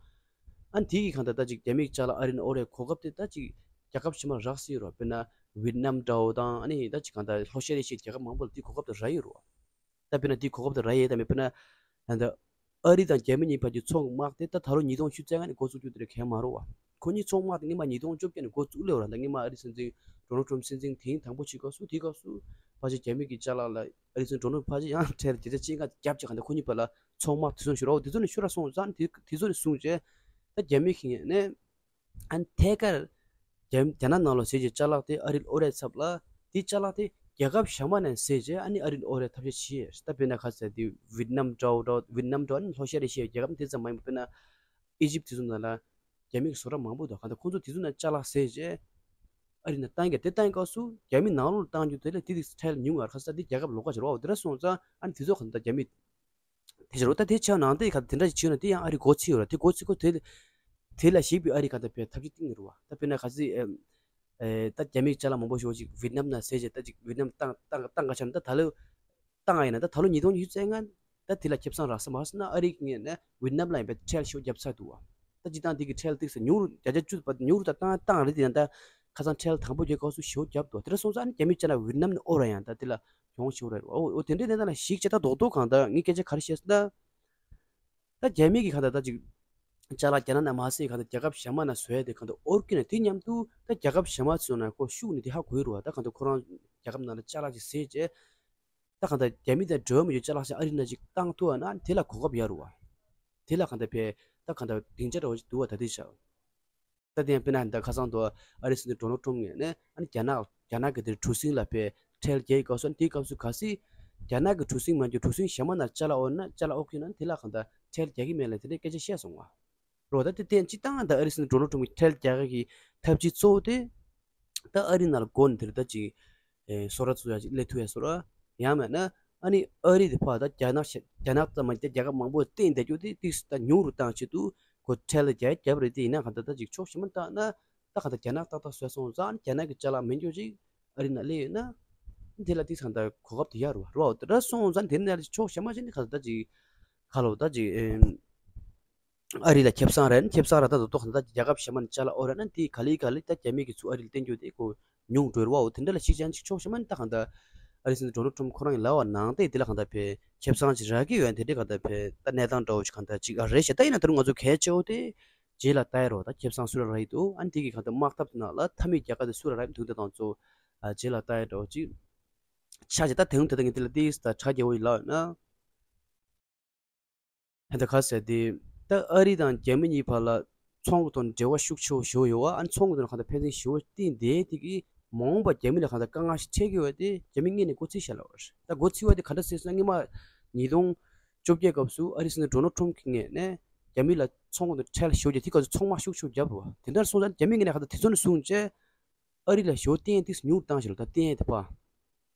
ཨ་ནི་དེ་གི་གང་ལྟར་ད་ཅིག་རྒྱ་མིའི་ཅ་ལག་ཨ་རི་ནང་ཨོ་རེ་གོ་སྐབས་དེ་ད་ཅིག་རྒྱལ་ཁབ་ཕྱི་མ་རག་སྲིད་ཡོད་རེད་བ། དཔེར་ན་ཝི་ཏི་ནམ་འདྲ་བོ་དང་ཨ་ནི་ད་ཅིག་གང་ལྟར་ལྷོ་ཤར་ཨེ་ཤི་ཡའི་རྒྱལ་ཁབ་མང་པོ་ལ་དེ་གོ་སྐབས་དེ་རག་ཡོད་རེད་བ། ད་དཔེར་ན་དེའི་གོ་སྐབས་དེ་རག་ཡས་དང་མེད་དཔེར་ན་ད་ལྟ་ཨ་རི་དང་རྒྱ་མི་གཉིས་བར་གྱི་ཚོང་དམག་དེ་ད་ད་ལོ་ཉིས་སྟོང་ཉི་ཤུ་རྩ་ལྔ་ནས་འགོ་བཙུགས་རྒྱུ་དེ་རེད་གལ་མ་རུ་བ། ཁོ་གཉིས་ཚོང་དམག་དེ་སྔོན་མ་ཉིས་སྟོང་བཅོ་བརྒྱད་ནས་འགོ་བཙུགས་སླེབས་ར། ད་སྔོན་མ་ཨ་རི་སྲིད་འཛིན་ཌོ་ནལ་ཊམ་སྲིད་འཛིན་དེའི་དང་པོ་ཕྱིན་སྐབས་སུ་དེའི་སྐབས་སུ་ཕལ་ཆེར་རྒྱ་མི་གི་ཅ་ལག་ལ་ཨ་རི་སྲིད་འཛིན་ཌོ་ནལ་ཕལ་ཆེར་ཡང་ཁྲལ་བརྒྱ་ཆ་གཅིག་ག་ད་ཁོ་གཉིས་བར་ལ་ཚོང་དམག་དེ་ཚོ་ནས་ཤོར་ར། འོ་དེ་ཚོ་ནས་ཤོར་ར་སོང་ཙང་དེ་དེ་ཚོ་ནས་བཟུང་བྱས་ད་རྒྱ་མི་གི་ངོས་ནས་ཨ་ནི་ཐད་ཀར་རྒྱ་རྒྱ་ནག་ནང་ལ་བཟོས་ཀྱི་ཅ་ལག་དེ་ཨ་རི་ལ་ཨོ་རེད་ཚབ་ལ། དེ་ཅ་ལག་དེ་རྒྱལ་ཁབ་གཞན་པ་ནས་བཟོས་རྗེས་ཨ་ནི་ཨ་རི་ལ་ཨོ་རེད་ཐབས་ཤེས་བྱས། ད་དཔེར་ན་ཁ་ཟེར་དེ་ཝི་ཏི་ནམ་འདྲ་བོ་འདྲ་བོ་ཝི་ཏི་ནམ་འདྲ་བོ་ཨ་ནི་ལྷོ་ཤར་ཨེ་ཤི་ཡའི་རྒྱལ་ཁབ་དེ་ཙམ་མ་ཡིན་པར་དཔེར་ན་ཨི་ཇིབ་དེ་ཚོ་ནང་ལ་རྒྱ་མི་གི་བཟོ་གྲྭ་མང་པོ་འདུག་གང་ལྟར་ཁོང་ཚོ་དེ་ཚོ་ནང་ཅ་ལག་བཟོས་རྗེས་ ཨ་རི་ནང་བཏང་གི་དེ་བཏང་གི་སྐབས་སུ་རྒྱ་མི་ནང་ལོགས་ལ་བཏང་རྒྱུ་དེ་ལས་དེ་དེ་ཁྲལ་ཉུང་བ་ཁ་ས་དེ་རྒྱལ་ཁབ་ལོགས་ཀ་ཅིག་རེད་བ། དེ་འདྲ་སོང་ཙང་ཨ་ནི་དེ་ཚོ་ག་ད་རྒྱ་མི་དེ་ཕྱིར་རོ། ད་དེ་ཆ་ནང་དེ་ག་དེ་འདྲ་ཞིག་བྱུང་ན་དེ་ཡང་ཨ་རི་མགོ་ཚིག་ཡོད་ར། དེ་མགོ་ཚིག་གོ་དེ་དེ་ལ་གཞིགས་པའི་ཨ་རི་ག་ད་ཕའི་ཐབས་ཇུས་བཏིང་གི་རེད་བ། ད་དཔེར་ན་ག་ཚིག་ཨེ་ད་རྒྱ་མིའི་ཅ་ལག་མང་པོ་ཞིག་ཅིག་ཝི་ཏི་ནམ་ནང་ཟས་བྱས་ད་ཅིག་ཝི་ཏི་ནམ་བཏང་བཏང་བཏང་ག་ཆ་ན་ད་ད་ལོ་བཏང་ཡིན་ན་ད་ད་ལོ་ཉིས་སྟོང་ཉི་ཤུ་རྩ་ལྔ་ད་དེ་ལ་ཁེ་བཟང་རག་ས་མ་སོང་ན་ཨ་རི་གི་ངོས་ནས་ཝི་ཏི་ནམ་ལ་ཡིན་པའི་ཁྲལ་ཞེ་པོ་བརྒྱབ་ཚར་འདུག་བ། ད་སྤྱིར་བཏང་དེ་གི་ཁྲལ་ཏིག་ཙམ་ཉུང་རུ་བརྒྱ་ཆ་བཅུ་ཉུང་རུ་ད་བཏང་བཏང་རེད། དེ་ཡང་ད་ཁ་སང་ཁྲལ་དང་པོ་རྒྱག་སྐབས་སུ་ཞེ་པོ་བརྒྱབ་འདུག་དེ་འདྲ་སོང་ཙང་རྒྱ་མི་ཅ་ལག་ཝི་ཏི་ནམ་ནས་དབོར་བ་ཡང་ད་དེ་ལ་གྱོང་ཞེ་པོ་རེད། འོ་འོ་དེ་འདྲའི་གནས་སྟངས་ལ་གཞིགས་བྱས་ད་རྡོག་རྡོག་གང་ལྟར་ངས་སྐད་ཆ་ག་རེ་བཤད་ཟེར་ན། ད་རྒྱ་མི་གི་གང་ལྟར་ད་ཅིག་ཅ་ལག་རྒྱ་ནག་ནང་མ་ཟད་གང་ལྟར་རྒྱལ་ཁབ་གཞན་པ་ནང་བཟོ་ཡ་དེ་གང་ལྟར་དབོར་གྱི་ན་དེ་མཉམ་དུ་ད་རྒྱལ་ཁབ་གཞན་པ་ཚོ་ནང་ཁོ་ཤུགས་ནི་དེ་ཧ་གོ་ཡི་རེད་བ། ད་གང་ལྟར་ཁོ་རང་རྒྱལ་ཁབ་ནང་ལ་ཅ་ལག་ཅིག་ཟས་བྱས་ད་གང་ལྟར་རྒྱ་མི་དང་འབྲེལ་བ་མེད་པའི་ཅ་ལག་ཅིག་ཨ་རི་ནང་ཅིག་བཏང་ཐུབ་པ་ན་དེ་ལ་གོ་སྐབས་ཡོད་རེད་བ། དེ་ལ་གང་ལྟར་ཕའི་ད་གང་ལྟར་སྡིངས་ཆ་འདྲ་བོ་ཞིག་འདུག་བ། ད་དེ་ཆགས། ད་དེ་ཡང་དཔེར་ན་ད་ཁ་སང་དུ་ཨ་རིའི་སྲིད་འཛིན་ཌོ་ནལ་ཊམ་ངོས་ནས་ཨ་ནི་རྒྱ་ནག་རྒྱ་ནག་གི་དེར་གྲུ་གཟིངས་ལ་ཕའི་ཁྲལ་རྒྱག་གི་སྐབས་སུ་ཨ་ནི་དེའི་སྐབས་སུ་གལ་སྲིད་རྒྱ་ནག་གི་གྲུ་གཟིངས་མ་འཇོག་གྲུ་གཟིངས་གཞན་པ་ནང་ཅ་ལག་དབོར་ན་ཅ་ལག་དབོར་གྱི་ན་དེ་ལ་གང་ལྟར་ཁྲལ་རྒྱག་གི་མེད་ལ་དེ་འདྲའི་སྐད་ཆ་བཤད་སོང་བ། རོ་ད་དེ་བརྟེན་སྤྱིར་བཏང་ད་ཨ་རིའི་སྲིད་འཛིན་ཌོ་ནལ་ཊམ་གྱི་ཁྲལ་རྒྱག་གི་ཐབས་ཇུས་གཙོ་བོ་དེ་ད་ཨ་རི་ནང་ལ་སྒོ་ནས་དེར་ད་ཅིག་ཨེ་སོ་ར་ཚུགས་ཡ་ཅིག་སླེབས་ཐུབ་ཡ་སོ་ར། ཡང་མེད་ན་ཨ་ནི་ཨ་རི་དེ་ཕར་ད་རྒྱ་ནག་ཤ་རྒྱ་ནག་ཙམ་མ་ཡིན་ཏེ་རྒྱལ་ཁབ་མང་པོ་བསྟེན་བསྡད་རྒྱུ་དེ་ཏིག་ཙམ་ད་ཉུང་རུ་བཏང་ཆེད་དུ་ཁོ་ཁྲལ་རྒྱག་རྒྱབ་རེད། དེ་ཡིན་ན་གང་ལྟར་ད་ཅིག་ཕྱོགས་གཞན་མ་བལྟས་ན་ད་གང་ལྟར་རྒྱ་ནག་ཏག་ཏག་བཟོས་སོང་ཙང་རྒྱ་ནག་གི་ཅ་ལག་མི་འཇོག་ཅིག་ཨ་རི་ནང་སླེབས་ཡོད་ན་དེ་ལ་ཏིག་ཙམ་ད་གོ་སྐབས་དེ་ཡག་རུ་བ་རུ་བ་དེ་འདྲ་སོང་ཙང་དེ་ནས་ཕྱོགས་གཞན་མ་ཅིག་ནས་གང་ལྟར་ད་ཅིག་ཁ་ལོ་ད་ཅིག་ཨེམ། ཨ་རི་ལ་ཁེ་བཟང་རེད། ཁེ་བཟང་ར་ད་དོ་ཏོ་གང་ལྟར་རྒྱལ་ཁབ་གཞན་མ་ནས་ཅ་ལག་དབོར་ར་ན་དེ་ག་ལེ་ག་ལེ་ད་རྒྱ་མི་གི་ཚུར་ཨ་རི་ལ་བསྟན་རྒྱུ་དེ་ཁོ་ཉུང་འགྲོ་རུ་བའོ། དེ་འདྲ་ལ་གཞིགས་ཀྱང་ཅིག་ཕྱོགས་གཞན་མ་ནས་ད་གང་ལྟར་ཨ་རི་སྲིད་འཛིན་ཌོ་ནལ་ཊམ་ཁོ་རང་གི་ལབ་པ་ནང་བསྟན་དེ་ལ་གང་ལྟར་ཕའི་ཁེ་བཟང་ཅིག་རག་གི་ཡོད་དེ་འདྲའི་གང་ལྟར་ཕའི་ད་གནས་སྟངས་འདྲ་བོ་ཅིག་གང་ལྟར་ཅིག་ཨ་རེད་ཤག་ད་ཡིན་ན་ད་རུང་ང་ཚོ་གལ་ཆེ་བོ་དེ་རྗེས་ལ་ལྟ་ཡ་རོ། ད་ཁེ་བཟང་སུ་ལ་རག་གི་འདུག་ཨ་ནི་དེ་གི་གང་ལྟར་དམག་འཐབ་དེ་ནང་ལ་མཐའ་མའི་རྒྱལ་ཁ་དེ་སུ་ལ་རག་གི་འདུག་དེ་དང་ཚོ་ཨ་རྗེས་ལ་ལྟ་ཡ་འདྲ་བོ་ཅིག་ཆགས་ཀྱི། ད་དེ་རིང་ད་ལྟ་ངས་དེ་ལ་ཏིག་ཙམ་ད་གྲ་རྒྱས་པོ་ཡིན་ལབ་ཡོད་ན། ད་ལྟ་ག་ཟེར་དེ། ད་ཨ་རི་དང་རྒྱ་མི་གཉིས་བར་ལ་ཚོང་གི་ཐོག་ནས་འབྲེལ་བ་ཤུགས་ཆེ་བོ་ཞིག་ཡོད་པ། ཨ་ནི་ཚོང་གི་ཐོག་ནས་གང་ལྟར་ཕན་ཚུན་ཞེ་པོ་བསྟེན་བསྡད་དེ་གི་མ་འོངས་པ་རྒྱ་མི་ལ་གང་ལྟར་དཀའ་ངལ་ཞིག་འཕྲད་ཀྱི་ཡོད་དེ་རྒྱ་མི་སྔོན་ནས་མགོ་ཚོས་བཞག་ལབ་པ་རེད། ད་མགོ་ཚོས་པ་དེ་ག་འདྲ་ཟེར་ན་སྔོན་མ་ཉིས་སྟོང་བཅོ་བརྒྱད་སྐབས་སུ་ཨ་རིའི་སྲིད་འཛིན་ཌོ་ནལ་ཊམ་གྱི་ངོས་ནས་རྒྱ་མི་ལ་ཚོང་གི་ཐོག་ནས་ཁྲལ་ཞེ་པོ་བརྒྱབ། དེ་སྐབས་སུ་ཚོང་དམག་ཤུགས་ཆེ་བོ་བརྒྱབ་པ་དེ་འདྲ་སོང་ཙང་རྒྱ་མི་ངོས་ནས་གང་ལྟར་དེ་ཚོ་ནས་བཟུང་བྱས་ཨ་རི་ལ་ཞེ་པོ་བརྟེན་ཏིག་ཙམ་ཉུང་རུ་བཏང་ཞིག་ལ་ད་བརྟེན་དེ་ཕ།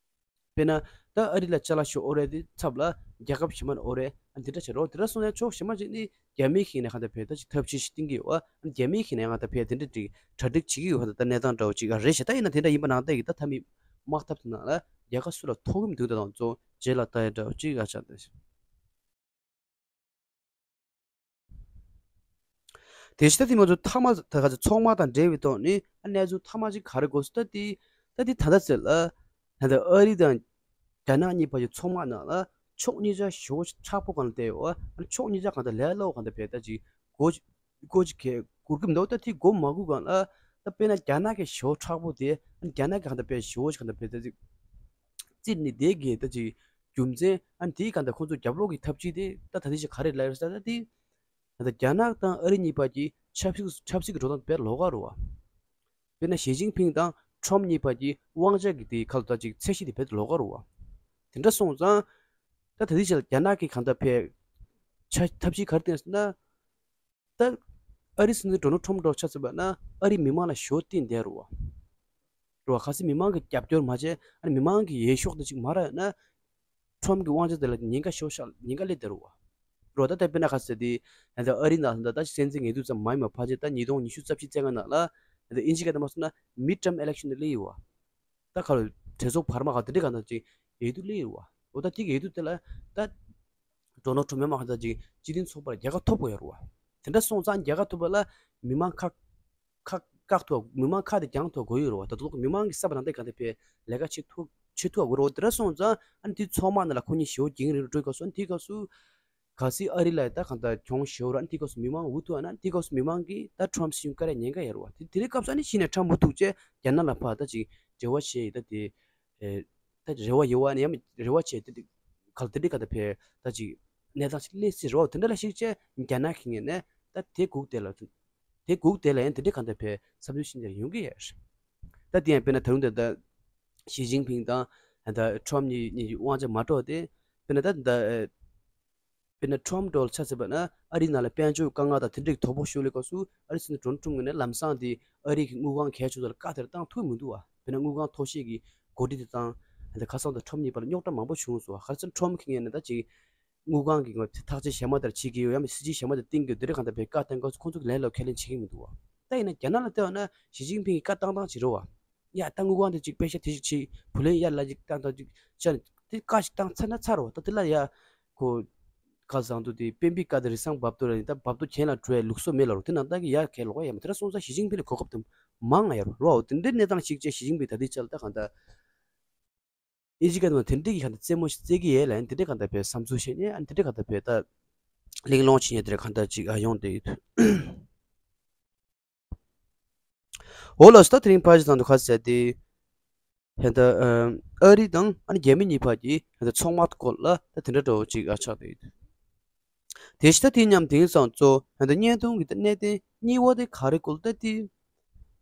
དཔེར་ན། ད་ཨ་རི་ལ་ཅ་ལག་ཞིག་དབོར་ཡ་དེ་ཚབ་ལ་རྒྱལ་ཁབ་གཞན་མ་ནས་དབོར་ཡ་ཨ་འདི་འདྲ་བྱེད་རོགས། དེ་འདྲ་སོང་ན་ཕྱོགས་གཞན་མ་ཅིག་ནི་རྒྱ་མིའི་ཁྱིམ་ནས་གང་ལྟར་བས་ད་ཅིག་ཐབས་ཤེས་ཤིག་བཏིང་གི་ཡོད་ཨ། རྒྱ་མིའི་ཁྱིམ་ནས་གང་ལྟར་བས་དེ་འདྲ་ཅིག་གྲ་སྒྲིག་བྱེད་ཀྱི་ཡོད་ཨ། ད་གནས་སྟངས་འདྲ་བོ་ཅིག་ཨ་རེད་ཤག་ད་ཡིན་ན་དེ་འདྲ་ཡིན་པ་ནང་བསྟན་གྱི་ད་མཐའ་མའི་དམག་འཐབ་དེ་ནང་ལ་རྒྱལ་ཁ་སུ་ལ་ཐོབ་ཀྱི་མི་འདུག་ད་དང་ཚོ་རྗེས་ལ་ལྟ་ཡ་འདྲ་བོ་ཅིག་ཨ་ཆགས་འདུག་དེ་ཕྱི་ད་དེ་ང་ཚོ་མཐའ་མ་ད་ག་ཚོད་ཚོང་དམག་དང་འབྲེལ་བའི་ཐོག་ནས་ཨ་གནས་ཚུལ་མཐའ་མ་ཅིག་ག་རེ་དགོས་སུ་ད་དེ་ད་དེ་ད་ལྟ་ཟེར་ལ་ད་ལྟ་ཨ་རི་དང་རྒྱ་ནག་གཉིས་བར་གྱི་ཚོང་དམག་ནང་ལ་ཕྱོགས་གཉིས་ཆ་ཞེ་པོ་མཁྲེགས་པོ་གང་ལ་བསྡད་ཡོད་ཨ། ཕྱོགས་གཉིས་ཆ་གང་ལྟར་ལས་སླ་པོ་གང་ལྟར་བས་ད་ཅིག་སྒོ་སྒོ་ཅིག་གས་སྒུར་གི་མི་འདུག་ད་དེ་སྒོ་མ་སྒུར་གང་ལ་ད་དཔེར་ན་རྒྱ་ནག་གི་ཞེ་པོ་མཁྲེགས་པོ་དེ་ཨ་རྒྱ་ནག་གི་གང་ལྟར་བས་ཞེ་པོ་ཅིག་གང་ལྟར་བས་ད་ཅིག་རྩིས་ནི་དེ་གས་ད་ཅིག་རྒྱུ་མཚན་ཨ་ནི་དེའི་གང་ལྟར་ཁོང་ཚོ་རྒྱབ་ལོགས་ཀྱི་ཐབས་ཇུས་དེ་ད་ད་ལྟ་ཞིག་ག་རེ་ལབ་ཡོད་ཟེར་ད་དེ། ད་ལྟ་རྒྱ་ནག་དང་ཨ་རི་གཉིས་བར་གྱི་ཆབ་སྲིད་ཆབ་སྲིད་ཀྱི་འགྲོ་སྟངས་དཔེ་ལོགས་ཀ་རེད་བ། དཔེར་ན་ཞི་ཅིན་ཕིང་དང་ཁྲོམ་གཉིས་བར་གྱི་དབང་ཆ་གི་དེ་ཁ་ལོ་ད་ཅིག་ཚད་གཞི་དེ་དཔེ་ལོགས་ཀ་རེད་བ། དེ་འདྲ་སོང་ཙང་ད་ད་ལྟ་ཞིག་ལ་རྒྱ་ནག་གིས་གང་ལྟར་བས་ཆ་ཐབས་ཤེས་ག་རེ་བསྟན་ཟེར་ན། ད་ཨ་རི་སྲིད་འཛིན་ཌོ་ནལ་ཁྲོམ་འདྲ་བོ་ཆ་མཚོན་པ་ན་ཨ་རི་མི་མང་ལ་ཞེ་པོ་བརྟེན་བསྡད་རེད་བ། རེད་བ། གལ་སྲིད་མི་མང་གི་རྒྱབ་སྐྱོར་མ་བྱས་ཨ་རི་མི་མང་གི་འོས་ཤོག་དེ་ཅིག་མ་རག་ཡོད་ན། ཁྲོམ་གྱི་དབང་ཆ་དེ་ལ་ཉེན་ཁ་ཤོར་ཤག་ཉེན་ཁ་སླེབས་བསྡད་རེད་བ། རེད་བ། ད་ལྟ་དཔེར་ན་ག་ཟེར་དེ་ད་ལྟ་ཨ་རི་ནང་ད་ལྟ་སྲིད་འཛིན་ངེས་དུས་ཙམ་མ་ཡིན་པ་ཕལ་ཆེར་ད་ཉིས་སྟོང་ཉི་ཤུ་རྩ་བཞི་རྩ་ལྔ་ནང་ལ་ད་ལྟ་དབྱིན་ཇི་སྐད་དུ་མ་སོང་ན་མིཌ་ཊརམ་ཨི་ལེག་ཤན་དེ་སླེབས་ཡོད་བ། ད་ག་རེ་གྲོས་ཚོགས་བར་མ་ག་དེ་འདྲའི་ག་ད་ཅིག་འོས་བསྡུ་སླེབས་ཡོད་བ། འོ་ད་དེ་གི་འོས་བསྡུ་དེ་ལ་ད་ཌོ་ནལ་ཁྲོམ་མི་མང་ད་ཅིག་སྤྱི་མཐུན་ཚོགས་པར་རྒྱལ་ཁ་ཐོབ་དགོས་ཡོད་རེད་བ། དེ་འདྲ་སོང་ཙང་རྒྱལ་ཁ་ཐོབ་པ་ལ་མི་མང་ཁག་ཁག་བཀག་ཐུབ་མི་མང་ཁག་དེ་རྒྱང་ཐུབ་དགོས་ཡོད་རེད་བ། ད་དུང་མི་མང་གི་བསམ་པ་ནང་བསྟན་ག་དེ་བས་ལས་ཀ་བྱེད་ཐུབ་བྱེད་ཐུབ་དགོས་རེད་བ། དེ་འདྲ་སོང་ཙང་ཨ་ནི་དེ་ཚོགས་མང་ནང་ལ་ཁོ་གཉིས་ཞེ་པོ་རྒྱང་རིང་རུ་འགྲོ་དགོས་སོང་། དེའི་སྐབས་སུ་གལ་སྲིད་ཨ་རི་ལ་ད་གང་ལྟར་གྱོང་ཞེ་པོ་རག་ན་དེའི་སྐབས་སུ་མི་མང་འུ་ཐུག་ཨ་ན་དེའི་སྐབས་སུ་མི་མང་གིས་ད་ཊམ་སྲིད་གཞུང་བཀར་ཡ་ཉེན་ཁ་ཡོད་རེད་བ། དེ་དེ་རིང་སྐབས་སུ་ཨ་ནི་གཞི་ནས་ཊམ་འུ་ཐུག་བྱས་རྒྱ་ནག་ལ་ཕར་ད་ཅིག་འབྲེལ་བ་བྱས་ཡིན་ད་དེ། ཨེ། ད་རེ་བ་ཡོད་བ་ནི་ཡང་རེ་བ་བྱས་དེ་དེ་ག་ལ་དེ་འདྲའི་ག་ད་ཕེ་ད་ཅིག་གནས་སྟངས་ཤིག་སླེབས་སྲིད་རེད་བ། དེ་འདྲ་ལ་ཞིག་བྱས་རྒྱ་ནག་གི་ངོས་ནས་ད་དེ་སྒུག་བསྡད་ལ་དེ་སྒུག་བསྡད་ལ་ཡང་དེ་འདྲའི་ག་ད་ཕེ་འཚམས་འདྲི་ཤིན་ཏུ་ཡོང་གི་ཡོད་རེད། ད་དེ་ཡང་དཔེར་ན་ད་རུང་ད་ད་ཞི་ཅིན་ཕིང་དང་ད་ཊམ་གཉིས་གཉིས་དབང་ཆ་མ་འཕྲོག་སྟེ་དཔེར་ན་ད་ད། དཔེར་ན་ཁྲོམ་འགྲོ་ལ་ཆ་མཚོན་པ་ན་ཨ་རིའི་ནང་ལ་དཔལ་འབྱོར་དཀའ་ངལ་དང་དེ་འདྲའི་དོ་ཕོག་ཤོར་ལས་སྐབས་སུ་ཨ་རིའི་སྲིད་འཛིན་ཌོ་ནལ་ཁྲོམ་ངོས་ནས་ལམ་སང་དེ་ཨ་རི་གི་དངུལ་ཁང་གལ་ཆེ་ཚོ་ལ་བཀའ་དེ་འདྲ་བཏང་ཐུབ་མི་འདུག་བ། དཔེར་ན་དངུལ་ཁང་མཐོ་ཤོས་ཀྱི་འགོ་ཁྲིད་དེ་དང་། ད་ཁ་སང་དུ་ཁྲོམ་གཉིས་བར་རྙོག་དྲ་མང་པོ་བྱུང་སོང་བ། ག་རེ་ཟེར་ན་ཁྲོམ་གྱི་ངོས་ནས་ད་ཅིག་དངུལ་ཁང་གི་ཐག་གཅོད་གཞན་མ་དེར་བྱེད་ཀྱི་ཡོད་ཡང་སྲིད་ཇུས་གཞན་མ་དེ་བཏིང་གི་ཡོད། དེ་འདྲ་གང་ལྟར་བའི་བཀའ་བཏང་སྐབས་སུ་ཁོང་ཚོ་གི་ལན་ལ་ཁས་ལེན་བྱེད་ཀྱི་མི་འདུག་བ། ད་ཡིན་ན་རྒྱ་ནག་ལ་བལྟས་པ་ན་ཞི་ཅིན་ཕིང་གི་བཀའ་བཏང་སྟངས་ཅིག་རེད་བ། ཡ་ད་དངུལ་ཁང་དེ་ཅིག་པེ་ཤ་དེ་ཞིག་བྱེད། བུ་ལོན་ཡར་ལ་ཅིག་བཏང་དང་ཅིག་བྱས་ནས་དེ་བཀའ་ཞིག་བཏང་ཚར་ན་ཚར་རོ། ད་དེ་ལ་ཡ་ཁོ་ག་བཟང་དུ་དེ་དཔོན་པོའི་བཀའ་དེ་རི་སང་བབ་ཏུ་ར་ནི་ད་བབ་ཏུ་གྱེན་ལ་འགྲོ་ཡ་ལུགས་སྲོལ་མེད་ལ་རོ། དེ་ནང་ད་གི་ཡ་གལ་ལོག་ཡ་མ་དེ་ར་སོང་ཙང་ཞི་ཅིན་ཕིང་ལ་གོ་སྐབས་དེ་མང་ང་ཡ་རོ་རོ། དེ་འདྲའི་གནས་སྟངས་ཤིག་བྱས་ཞི་ཅིན་ཕིང་ད་དེ་ཅལ་ད་གང་ད། ཨི་ཇི་ཀ་དེ་མ་དེ་འདྲའི་གི་གང་ད་རྩེད་མོ་ཞིག་རྩེད་ཀྱི་ཡས་ལ་ཡང་དེ་འདྲའི་གང་ད་བས་བསམ་ཚུལ་བཤད་ནས་ཨ་ནི་དེ་འདྲའི་གང་ད་བས་ད་གླེང་སློང་བྱེད་ཉེ་དེ་ར་གང་ད་ཅིག་ཨ་ཡོང་དེ་ཡོད། འོ་ལགས་སོ། ད་དེ་རིང་ཕར་ཞིག་དང་དུ་ཁ་གསལ་ཏེ། ཧེ་ད་ཨ་རི་དང་ཨ་ནི་རྒྱ་མི་གཉིས་བར་གྱི་ཧེ་ད་ཚོང་དམག་སྐོར་ལ་ད་དེ་འདྲ་འདྲ་བོ་ཅིག་ཨ་ཆགས་ཏེ་ཡོད། དེ་བཞིན་ད་དེ་མཉམ་དེང་སང་གཙོ་ཧེ་ད་བརྙན་ཐུང་གི་ད་གནད་དོན་གཉིས་པ་དེ་ག་རེ་སྐོར་ད་དེ།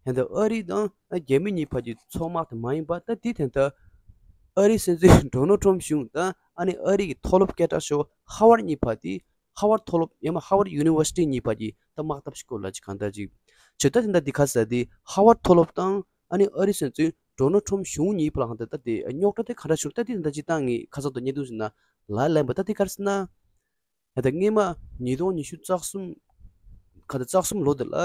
ཧེ་ད་ཨ་རི་དང་ཨ་རྒྱ་མི་གཉིས་བར་གྱི་ཚོང་དམག་དེ་མ་ཡིན་པ་ད་དེ་ཧེ་ད་ཨ་རི་སྲིད་འཛིན་ཌོ་ནལ་ཁྲོམ་གཞུང་དང་ཨ་ནི་ཨ་རི་གི་མཐོ་སློབ་སྐད་གྲགས་ཤོས་ཧ་ཝར་གཉིས་བར་དེ། ཧ་ཝར་མཐོ་སློབ་ཡང་མ་ཧ་ཝར་ཡུ་ནི་ཝར་སི་ཊི་གཉིས་བར་གྱི་ད་དམག་འཐབ་སྐོར་ལ་ཅིག་གང་ལྟར་ཅིག་བྱེད་ད་དེ་འདྲ་འདི་ག་ཟེར་དེ་ཧ་ཝར་མཐོ་སློབ་དང་ཨ་ནི་ཨ་རི་སྲིད་འཛིན་ཌོ་ནལ་ཁྲོམ་གཞུང་གཉིས་བར་ལ་གང་ལྟར་ད་དེ་རྙོག་དྲ་དེ་ག་འདྲ་བྱུང་ད་དེ་འདྲ་ཅིག་བཏང་ངེས་ཁ་སང་དུ་བརྙན་ཐུང་ཞིག་ན་ལ་ལན་པ་ད་དེ་ག་རེ་ཟེར་ན། ད་ལྟ་སྔོན་མ་ཉིས་སྟོང་ཉི་ཤུ་རྩ་གསུམ་ག་ད་རྩ་གསུམ་ལོ་དེ་ལ་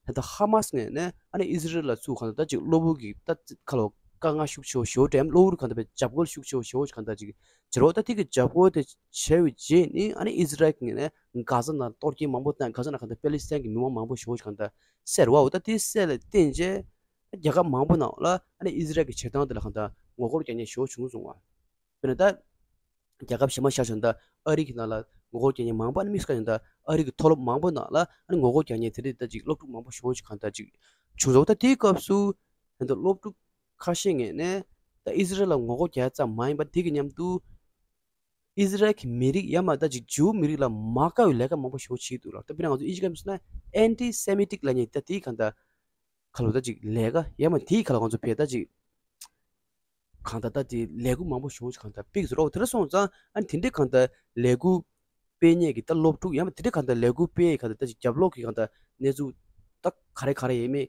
ད་ལྟ་ཧ་མ་སི་ངོས་ནས་ཨ་ནི་ཨི་ཟི་རལ་ལ་ཚུར་གང་ལྟར་ད་ཅིག་གློ་བུར་གྱི་ད་ཁ་ལོ་དཀའ་ངལ་ཤུགས་ཆེ་བ་ཞེ་པོ་དྲན་གློ་བུར་གང་ལྟར་བའི་འཇབ་རྒོལ་ཤུགས་ཆེ་བ་ཞེ་པོ་ཞིག་གང་ལྟར་ཅིག་བྱེད་རོགས་ད་ཐིག་གི་འཇབ་རྒོལ་དེ་བྱས་པའི་རྗེས་ནི་ཨ་ནི་ཨི་ཟི་རལ་གྱི་ངོས་ནས་གྷ་ཟ་ནང་གཏོར་སྐྱོན་མང་པོ་བཏང་གྷ་ཟ་ནང་གང་ལྟར་པེ་ལི་སི་ཐན་གྱི་མི་མང་མང་པོ་ཞེ་པོ་ཞིག་གང་ལྟར་བསད་རོགས་ད་དེ་བསད་ལ་བརྟེན་རྗེས་རྒྱལ་ཁབ་མང་པོ་ནང་ལ་ཨ་ནི་ཨི་ཟི་རལ་གྱི་བྱེད་སྟངས་དེ་ལ་གང་ལྟར་ངོ་རྒོལ་རྒྱག་མཁན་ཞེ་པོ་བྱུང་སོང་བ། དཔེར་ན་ད། རྒྱལ་ཁབ་གཞན་མ་ཤར་བྱུང་ད་ཨ་རི་གི་ནང་ལ་ངོ་རྒོལ་རྒྱག་མཁན་མང་པོ་ཨ་ནི་དམིགས་སུ་བཀར་བྱུང་ད་ཨ་རི་གི་མཐོ་སློབ་མང་པོ་ནང་ལ་ཨ་ནི་ངོ་རྒོལ་རྒྱག་མཁན་དེ་འདྲ་ད་ཅིག་སློབ་ཕྲུག་མང་པོ་ཞེ་པོ་ཅིག་གང་ལྟར་ཅིག་བྱུང་སོང་། ད་དེའི་སྐབས་སུ་ད་སློབ་ཕྲུག་ཁ་ཤས་ངོས་ནས་ད་ཨི་ཟི་རལ་ལ་ངོ་རྒོལ་རྒྱག་ཙམ་མ་ཡིན་པར་དེ་གི་མཉམ་དུ་ཨི་ཟི་རལ་གྱི་མི་རིགས་ཡང་མ་ད་ཅིག་ཇུའུ་མི་རིགས་ལ་མ་དགའ་བའི་ལས་ཀ་མང་པོ་ཞེ་པོ་བྱེད་འདུག་ལ། ད་དཔེར་ན་ང་ཚོ་ཨི་ཇི་སྐད་མི་སོང་ན་ཨན་ཊི་སེ་མི་ཊིག་ལབ་མཁན་ད་དེའི་གང་ལྟར་ཁ་ལོ་ད་ཅིག་ལས་ཀ་ཡང་མ་དེའི་ཁ་ལོ་ང་ཚོ་བས་ད་ཅིག་གང་ལྟར་ད་དེ་ལས་འགུལ་མང་པོ་བྱུང་ཞིག་གང་ལྟར་ཕིག་སུ་རོགས་དེ་འདྲ་སོང་ཙང་ཨ་ནི་དེ་འདྲའི་གང་ལྟར་ལས་འགུལ་སྤེལ་མཁན་གྱི་ད་སློབ་ཕྲུག་ཡང་མ་དེ་འདྲའི་གང་ལྟར་ལས་འགུལ་སྤེལ་ཡས་གང་ལྟར་ད་ཅིག་རྒྱབ་ལོགས་ཀྱི་གང་ལྟར་གནས་ཚུལ་ད་ག་རེ་ག་རེ་ཡིན་མིན་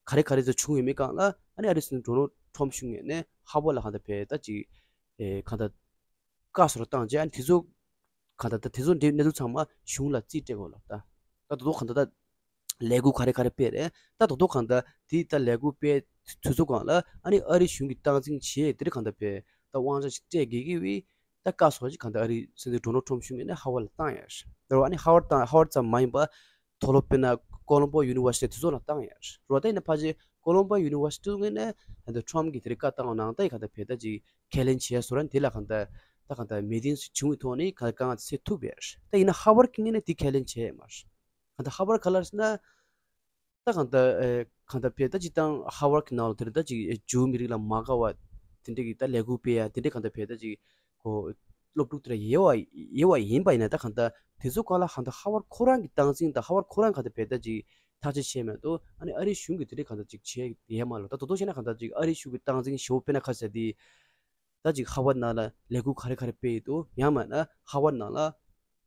ག་རེ་ག་རེ་ཚོ་བྱུང་ཡོད་མེད་སྒང་ལ་ཨ་ནི་ཨ་རི་སྲིད་འཛིན་ཌོ་ནལ་ཁྲོམ་གཞུང་ངོས་ནས་ཧ་ཝར་ལ་གང་ལྟར་བས་ད་ཅིག་ཨེ་གང་ལྟར་བཀའ་སོར་བཏང་རྗེས་ཨ་ནི་དེ་ཚོ་གང་ལྟར་ད་དེ་ཚོ་འདྲའི་གནས་ཚུལ་ཚང་མ་གཞུང་ལ་རྩིས་སྤྲད་དགོས་ལ། ད་ད་དོ་དོ་གང་ལྟར་ད་ལས་འགུལ་ག་རེ་ག་རེ་སྤེལ་རེད། ད་དོ་དོ་གང་ལྟར་དེ་ད་ལས་འགུལ་སྤེལ་དུས་ཚོད་སྒང་ལ་ཨ་ནི་ཨ་རི་གཞུང་གིས་སྟངས་འཛིན་བྱས་དེ་རིང་གང་ལྟར་བས་ད་དབང་ཆ་ཞིག་སྤྲད་དགོས་ཀྱི་བས་ད་བཀའ་སོར་ཅིག་གང་ལྟར་ཨ་རི་སྲིད་འཛིན་ཌོ་ནལ་ཁྲོམ་གཞུང་ངོས་ནས་ཧ་ཝར་ལ་བཏང་ཡ་རེད། ཨ་ནི་ཧ་ཝར་བཏང་ཧ་ཝར་ཙམ་མ་ཡིན་པ། མཐོ་སློབ་དཔེར་ན་ཀོ་ལོམ་པོ་ཡུ་ནི་ཝར་སི་ཊི་དེ་ཚོ་ལ་བཏང་ཡ་རེད། རོ་ད་ཡིན་ན་ཕལ་ཆེར་ཀོ་ལོམ་པོ་ཡུ་ནི་ཝར་སི་ཊི་ངོས་ནས་ད་ཁྲོམ་གྱི་དེ་རིང་བཀའ་བཏང་བ་ནང་ད་ཡི་ག་ད་བས་ད་ཅིག་ཁས་ལེན་བྱས་སོ་ར་དེ་ལ་གང་ལྟར་ད་གང་ལྟར་མི་ཏིང་བྱུང་བའི་ཐོག་ནས་གང་ལྟར་དཀའ་ངལ་སེལ་ཐུབ་པ་རེད། ད་ཡིན་ན་ཧ་ཝར་གྱི་ངོས་ནས་དེ་ཁས་ལེན་བྱས་ཡ་མ་རེད། གང་ལྟར་ཧ་ཝར་ག་ལ་རེད་ཟེར་ན། ད་གང་ལྟར་ཨེ་གང་ལྟར་བས་ད་ཅིག་ད་ཧ་ཝར་གྱི་ནང་ལ་དེ་རིང་ད་ཅིག་ཨེ་ཇུའུ་མི་རིགས་ལ་མ་དགའ་བ་དེ་འདྲ་གི་ད་ལས་འགུལ་སྤེལ་ཡ་དེ་འདྲ་གང་ལྟར་བས་ད་ཅིག་གོ་སློབ་ཕྲུག་དེ་ལ་ཡོད་པ་ཡོད་པ་ཡིན་པ་ཡིན་ན་ད་གང་ལྟར་དེ་ཚོ་གང་ལ་གང་ལྟར་ཧ་ཝར་ཁོ་རང་གི་སྟངས་འཛིན་དང་ཧ་ཝར་ཁོ་རང་གང་ལྟར་བས་ད་ཅིག་ཐག་གཅོད་བྱས་མེད་དོ། ཨ་ནི་ཨ་རིའི་གཞུང་གིས་དེ་འདྲ་གང་ལྟར་ཅིག་བྱས་ཡོད་མ་ལོ། ད་དོ་དོ་བྱས་ན་གང་ལྟར་ཅིག་ཨ་རིའི་གཞུང་གི་སྟངས་འཛིན་ཞེ་པོ་དཔེར་ན་ཁ་ཟེར་དེ་ད་ཅིག་ཧ་ཝར་ནང་ལ་ལས་འགུལ་ག་རེ་ག་རེ་སྤེལ་ཡོད་དོ། ཡང་མིན་ན་ཧ་ཝར་ནང་ལ་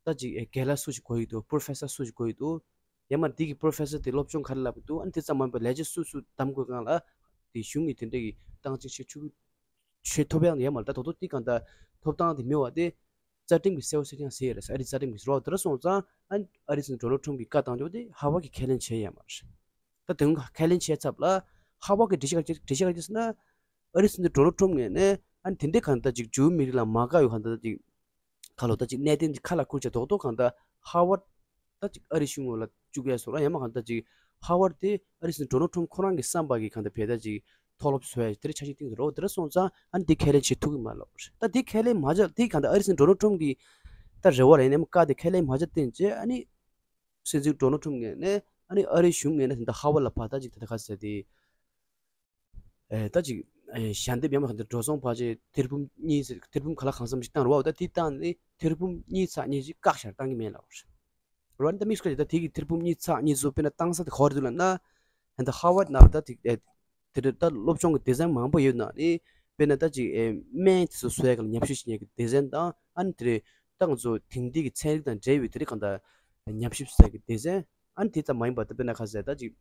ད་ཅིག་ཨེ་རྒན་ལགས་སུ་ཞིག་དགོས་ཡོད་དོ། པོ་རོ་ཕེ་སར་སུ་ཞིག་དགོས་ཡོད་དོ། ཡང་མིན་ན་དེ་གི་པོ་རོ་ཕེ་སར་དེ་སློབ་སྦྱོང་ག་རེ་བསླབ་ཀྱི་འདུག་ཨ་ནི་དེ་ཙམ་མ་ཡིན་པར་ལས་བྱེད་སུ་སུ་བདམས་དགོས་སྒང་ལ་དེ་གཞུང་གིས་དེ་འདྲ་གི་སྟངས་འཛིན་བྱེད་ཆོག་གི་བྱེད་ཐུབ་ཡག་ཡོད་མ་རེད། ད་དོ་དོ་དེ་གང་ལྟར་ཐོབ་ཐང་དེ་མེད་པ་དེ་རྩ་ཁྲིམས་ཀྱི་གསལ་པོ་གསལ་རྐྱང་གསལ་ཡོད་རེད། ཨ་རིའི་རྩ་ཁྲིམས་ཀྱི་རོགས་དེ་འདྲ་སོང་ཙང་ཨ་ཨ་རིའི་སྲིད་འཛིན་ཌོ་ནལ་ཁྲོམ་གྱིས་བཀའ་བཏང་ཆོག་དེ་ཧ་ཝར་གྱིས་ཁས་ལེན་བྱས་ཡོད་མ་རེད། ད་དེ་སྔོན་ཁས་ལེན་བྱས་ཚར་ལ་ཧ་ཝར་གྱི་འགྲེལ་བཤད་ག་འགྲེལ་བཤད་ག་ཅི་ཟེར་ན། ཨ་རིའི་སྲིད་འཛིན་ཌོ་ནལ་ཁྲོམ་ངོས་ནས་ཨ་ནི་དེ་འདྲའི་གང་ལྟར་ཅིག་ཇུའུ་མི་རིགས་ལ་མ་དགའ་བའི་གང་ལྟར་ཅིག་ཁ་ལོ་ད་ཅིག་གནད་དོན་ཅིག་ཁ་ལ་ཁུར་བྱས་རྡོག་རྡོག་གང་ལྟར་ཧ་ཝར་ད་ཅིག་ཨ་རིའི་གཞུང་ངོས་ལ་བཅུག་ཡས་སོགས་ལ་ཡང་མ་གང་ལྟར་ཅིག་ཧ་ཝར་དེ་ཨ་རིའི་སྲིད་འཛིན་ཌོ་ནལ་ཁྲོམ་ཁོ་རང་གི་བསམ་པ་གི་གང་ལྟར་བས་ད་ཅིག་མཐོ་སློབ་བཟོ་ཡས་དེ་འདྲ་འཆར་གཞི་བཏིང་ཟེར་རོ། དེ་འདྲ་སོང་ཙང་ཨ་ནི་དེ་ཁས་ལེན་བྱེད་ཐུབ་ཀྱི་མ་རེད་ལབ་པ་རེད། ད་དེ་ཁས་ལེན་མ་བྱས་དེ་གང་ལྟར་ཨ་རིའི་སྲིད་འཛིན་ཌོ་ནལ་ཁྲོམ་གི་ད་རེ་བ་རེད་ནས་བཀའ་དེ་ཁས་ལེན་མ་བྱས་བསྟན་རྗེས་ཨ་ནི་སྲིད་འཛིན་ཌོ་ནལ་ཁྲོམ་ངོས་ནས་ཨ་ནི་ཨ་རིའི་གཞུང་ངོས་ནས་ད་ཧ་ཝར་ལ་ཕར་ད་ཅིག་ད་ལྟ་ག་ཟེར་དེ། ཨེ་ད་ཅིག་ཨེ་ཞལ་འདེབས་ཡང་མ་གང་དེ་འགྲོ་སོང་ཕལ་ཆེར་ཐེར་འབུམ་གཉིས་ཟེར་ཐེར་འབུམ་ག་ལ་གང་འཚམ་ཞིག་བཏང་རེད་བ། ད་དེ་བཏང་ནས་ཐེར་འབུམ་གཉིས་ཚེག་གཉིས་ཅིག་བཀག་བཞག་བཏང་གི་མེད་ལབ་རེད། རོ་ཨ་ནི་ད་དམིགས་སུ་བཀར་ད་དེ་གི་ཐེར་འབུམ་གཉིས་ཚེག་གཉིས་ཚོ་དཔེར་ན་བཏང་ས་དེ་ག་བ་རེད་འདུག་ལབ་ན། ཨ་ད་ཧ་ཝར་ནང་ལ་ད་དེ་ཨེ་དེ་འདྲ་ད་སློབ་སྦྱོང་གི་སྡེ་ཚན་མང་པོ་ཡོད་ནང་ནས་དཔེར་ན་ད་ཅིག་ཨེ་སྨན་དེ་ཚོ་བཟོ་ཡ་ག་ལ་ཉམས་ཞིབ་བྱེད་མཁན་གྱི་སྡེ་ཚན་དང་ཨ་ནི་དེ་རེད། ད་ང་ཚོ་དེང་དུས་ཀྱི་ཚན་རིག་དང་འབྲེལ་བའི་དེ་རིགས་གང་ལྟར་ཉམས་ཞིབ་ཟེར་གྱི་སྡེ་ཚན། ཨ་ནི་དེ་ཙམ་མ་ཡིན་པ་ད་དཔེར་ན་ཁ་ཟེར་ད་ཅིག་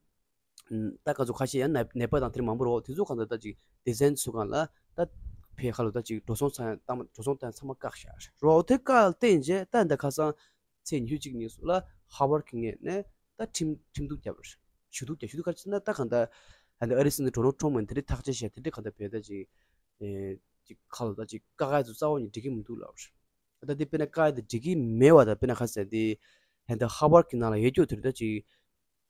ད་ང་ཚོ་ཁ་ཤས་ཡང་ནད་ནད་པ་དང་དེ་རིགས་མང་པོ་རོ། དེ་ཚོ་གང་ལྟར་ད་ཅིག་སྡེ་ཚན་ཚོ་གང་ལ་ད་ཕེ་ཁ་ལོ་ད་ཅིག་འགྲོ་སོང་ཚང་ཡང་ད་འགྲོ་སོང་ད་ཚང་མ་བཀག་བཞག་རོ། དེ་བཀག་བསྟན་རྗེས་ད་འདི་ཁ་སང་ཚེས་ཉི་ཤུ་གཅིག་ཉིན་སུ་ལ་ཧར་ཝར་གྱི་ངོས་ནས་ད་ཁྲིམས་ཁྲིམས་གཏུག་བརྒྱབ་རེད། ཞུ་གཏུག་བརྒྱབ། ཞུ་གཏུག་ག་རེ་ཟེར་ན་ད་གང་ལྟར་ཨ་ནི་ཨ་རི་སྲིད་འཛིན་ཌོ་ནལ་ཊམ་ཕི་དེ་རིགས་ཐག་གཅོད་བྱས་དེ་འདྲས་གང་ལྟར་བས་ད་ཅིག་ཨེ་ཅིག་ཁ་ལོ་ད་ཅིག་དཀའ་ངལ་དུ་རྩ་བ་ནས་འགྲིག་གི་མི་འདུག་ལབ་རེད། ད་འདི་དཔེར་ན་དཀའ་ངལ་དུ་འགྲིག་གི་མེད་པ་དང་དཔེར་ན་ཁ་ཟེར་དེ་ཧན་ད་ཧར་ཝར་གྱི་ནང་ལ་ཡོད་རྒྱུ་དེ་རེད། ད་ཅིག་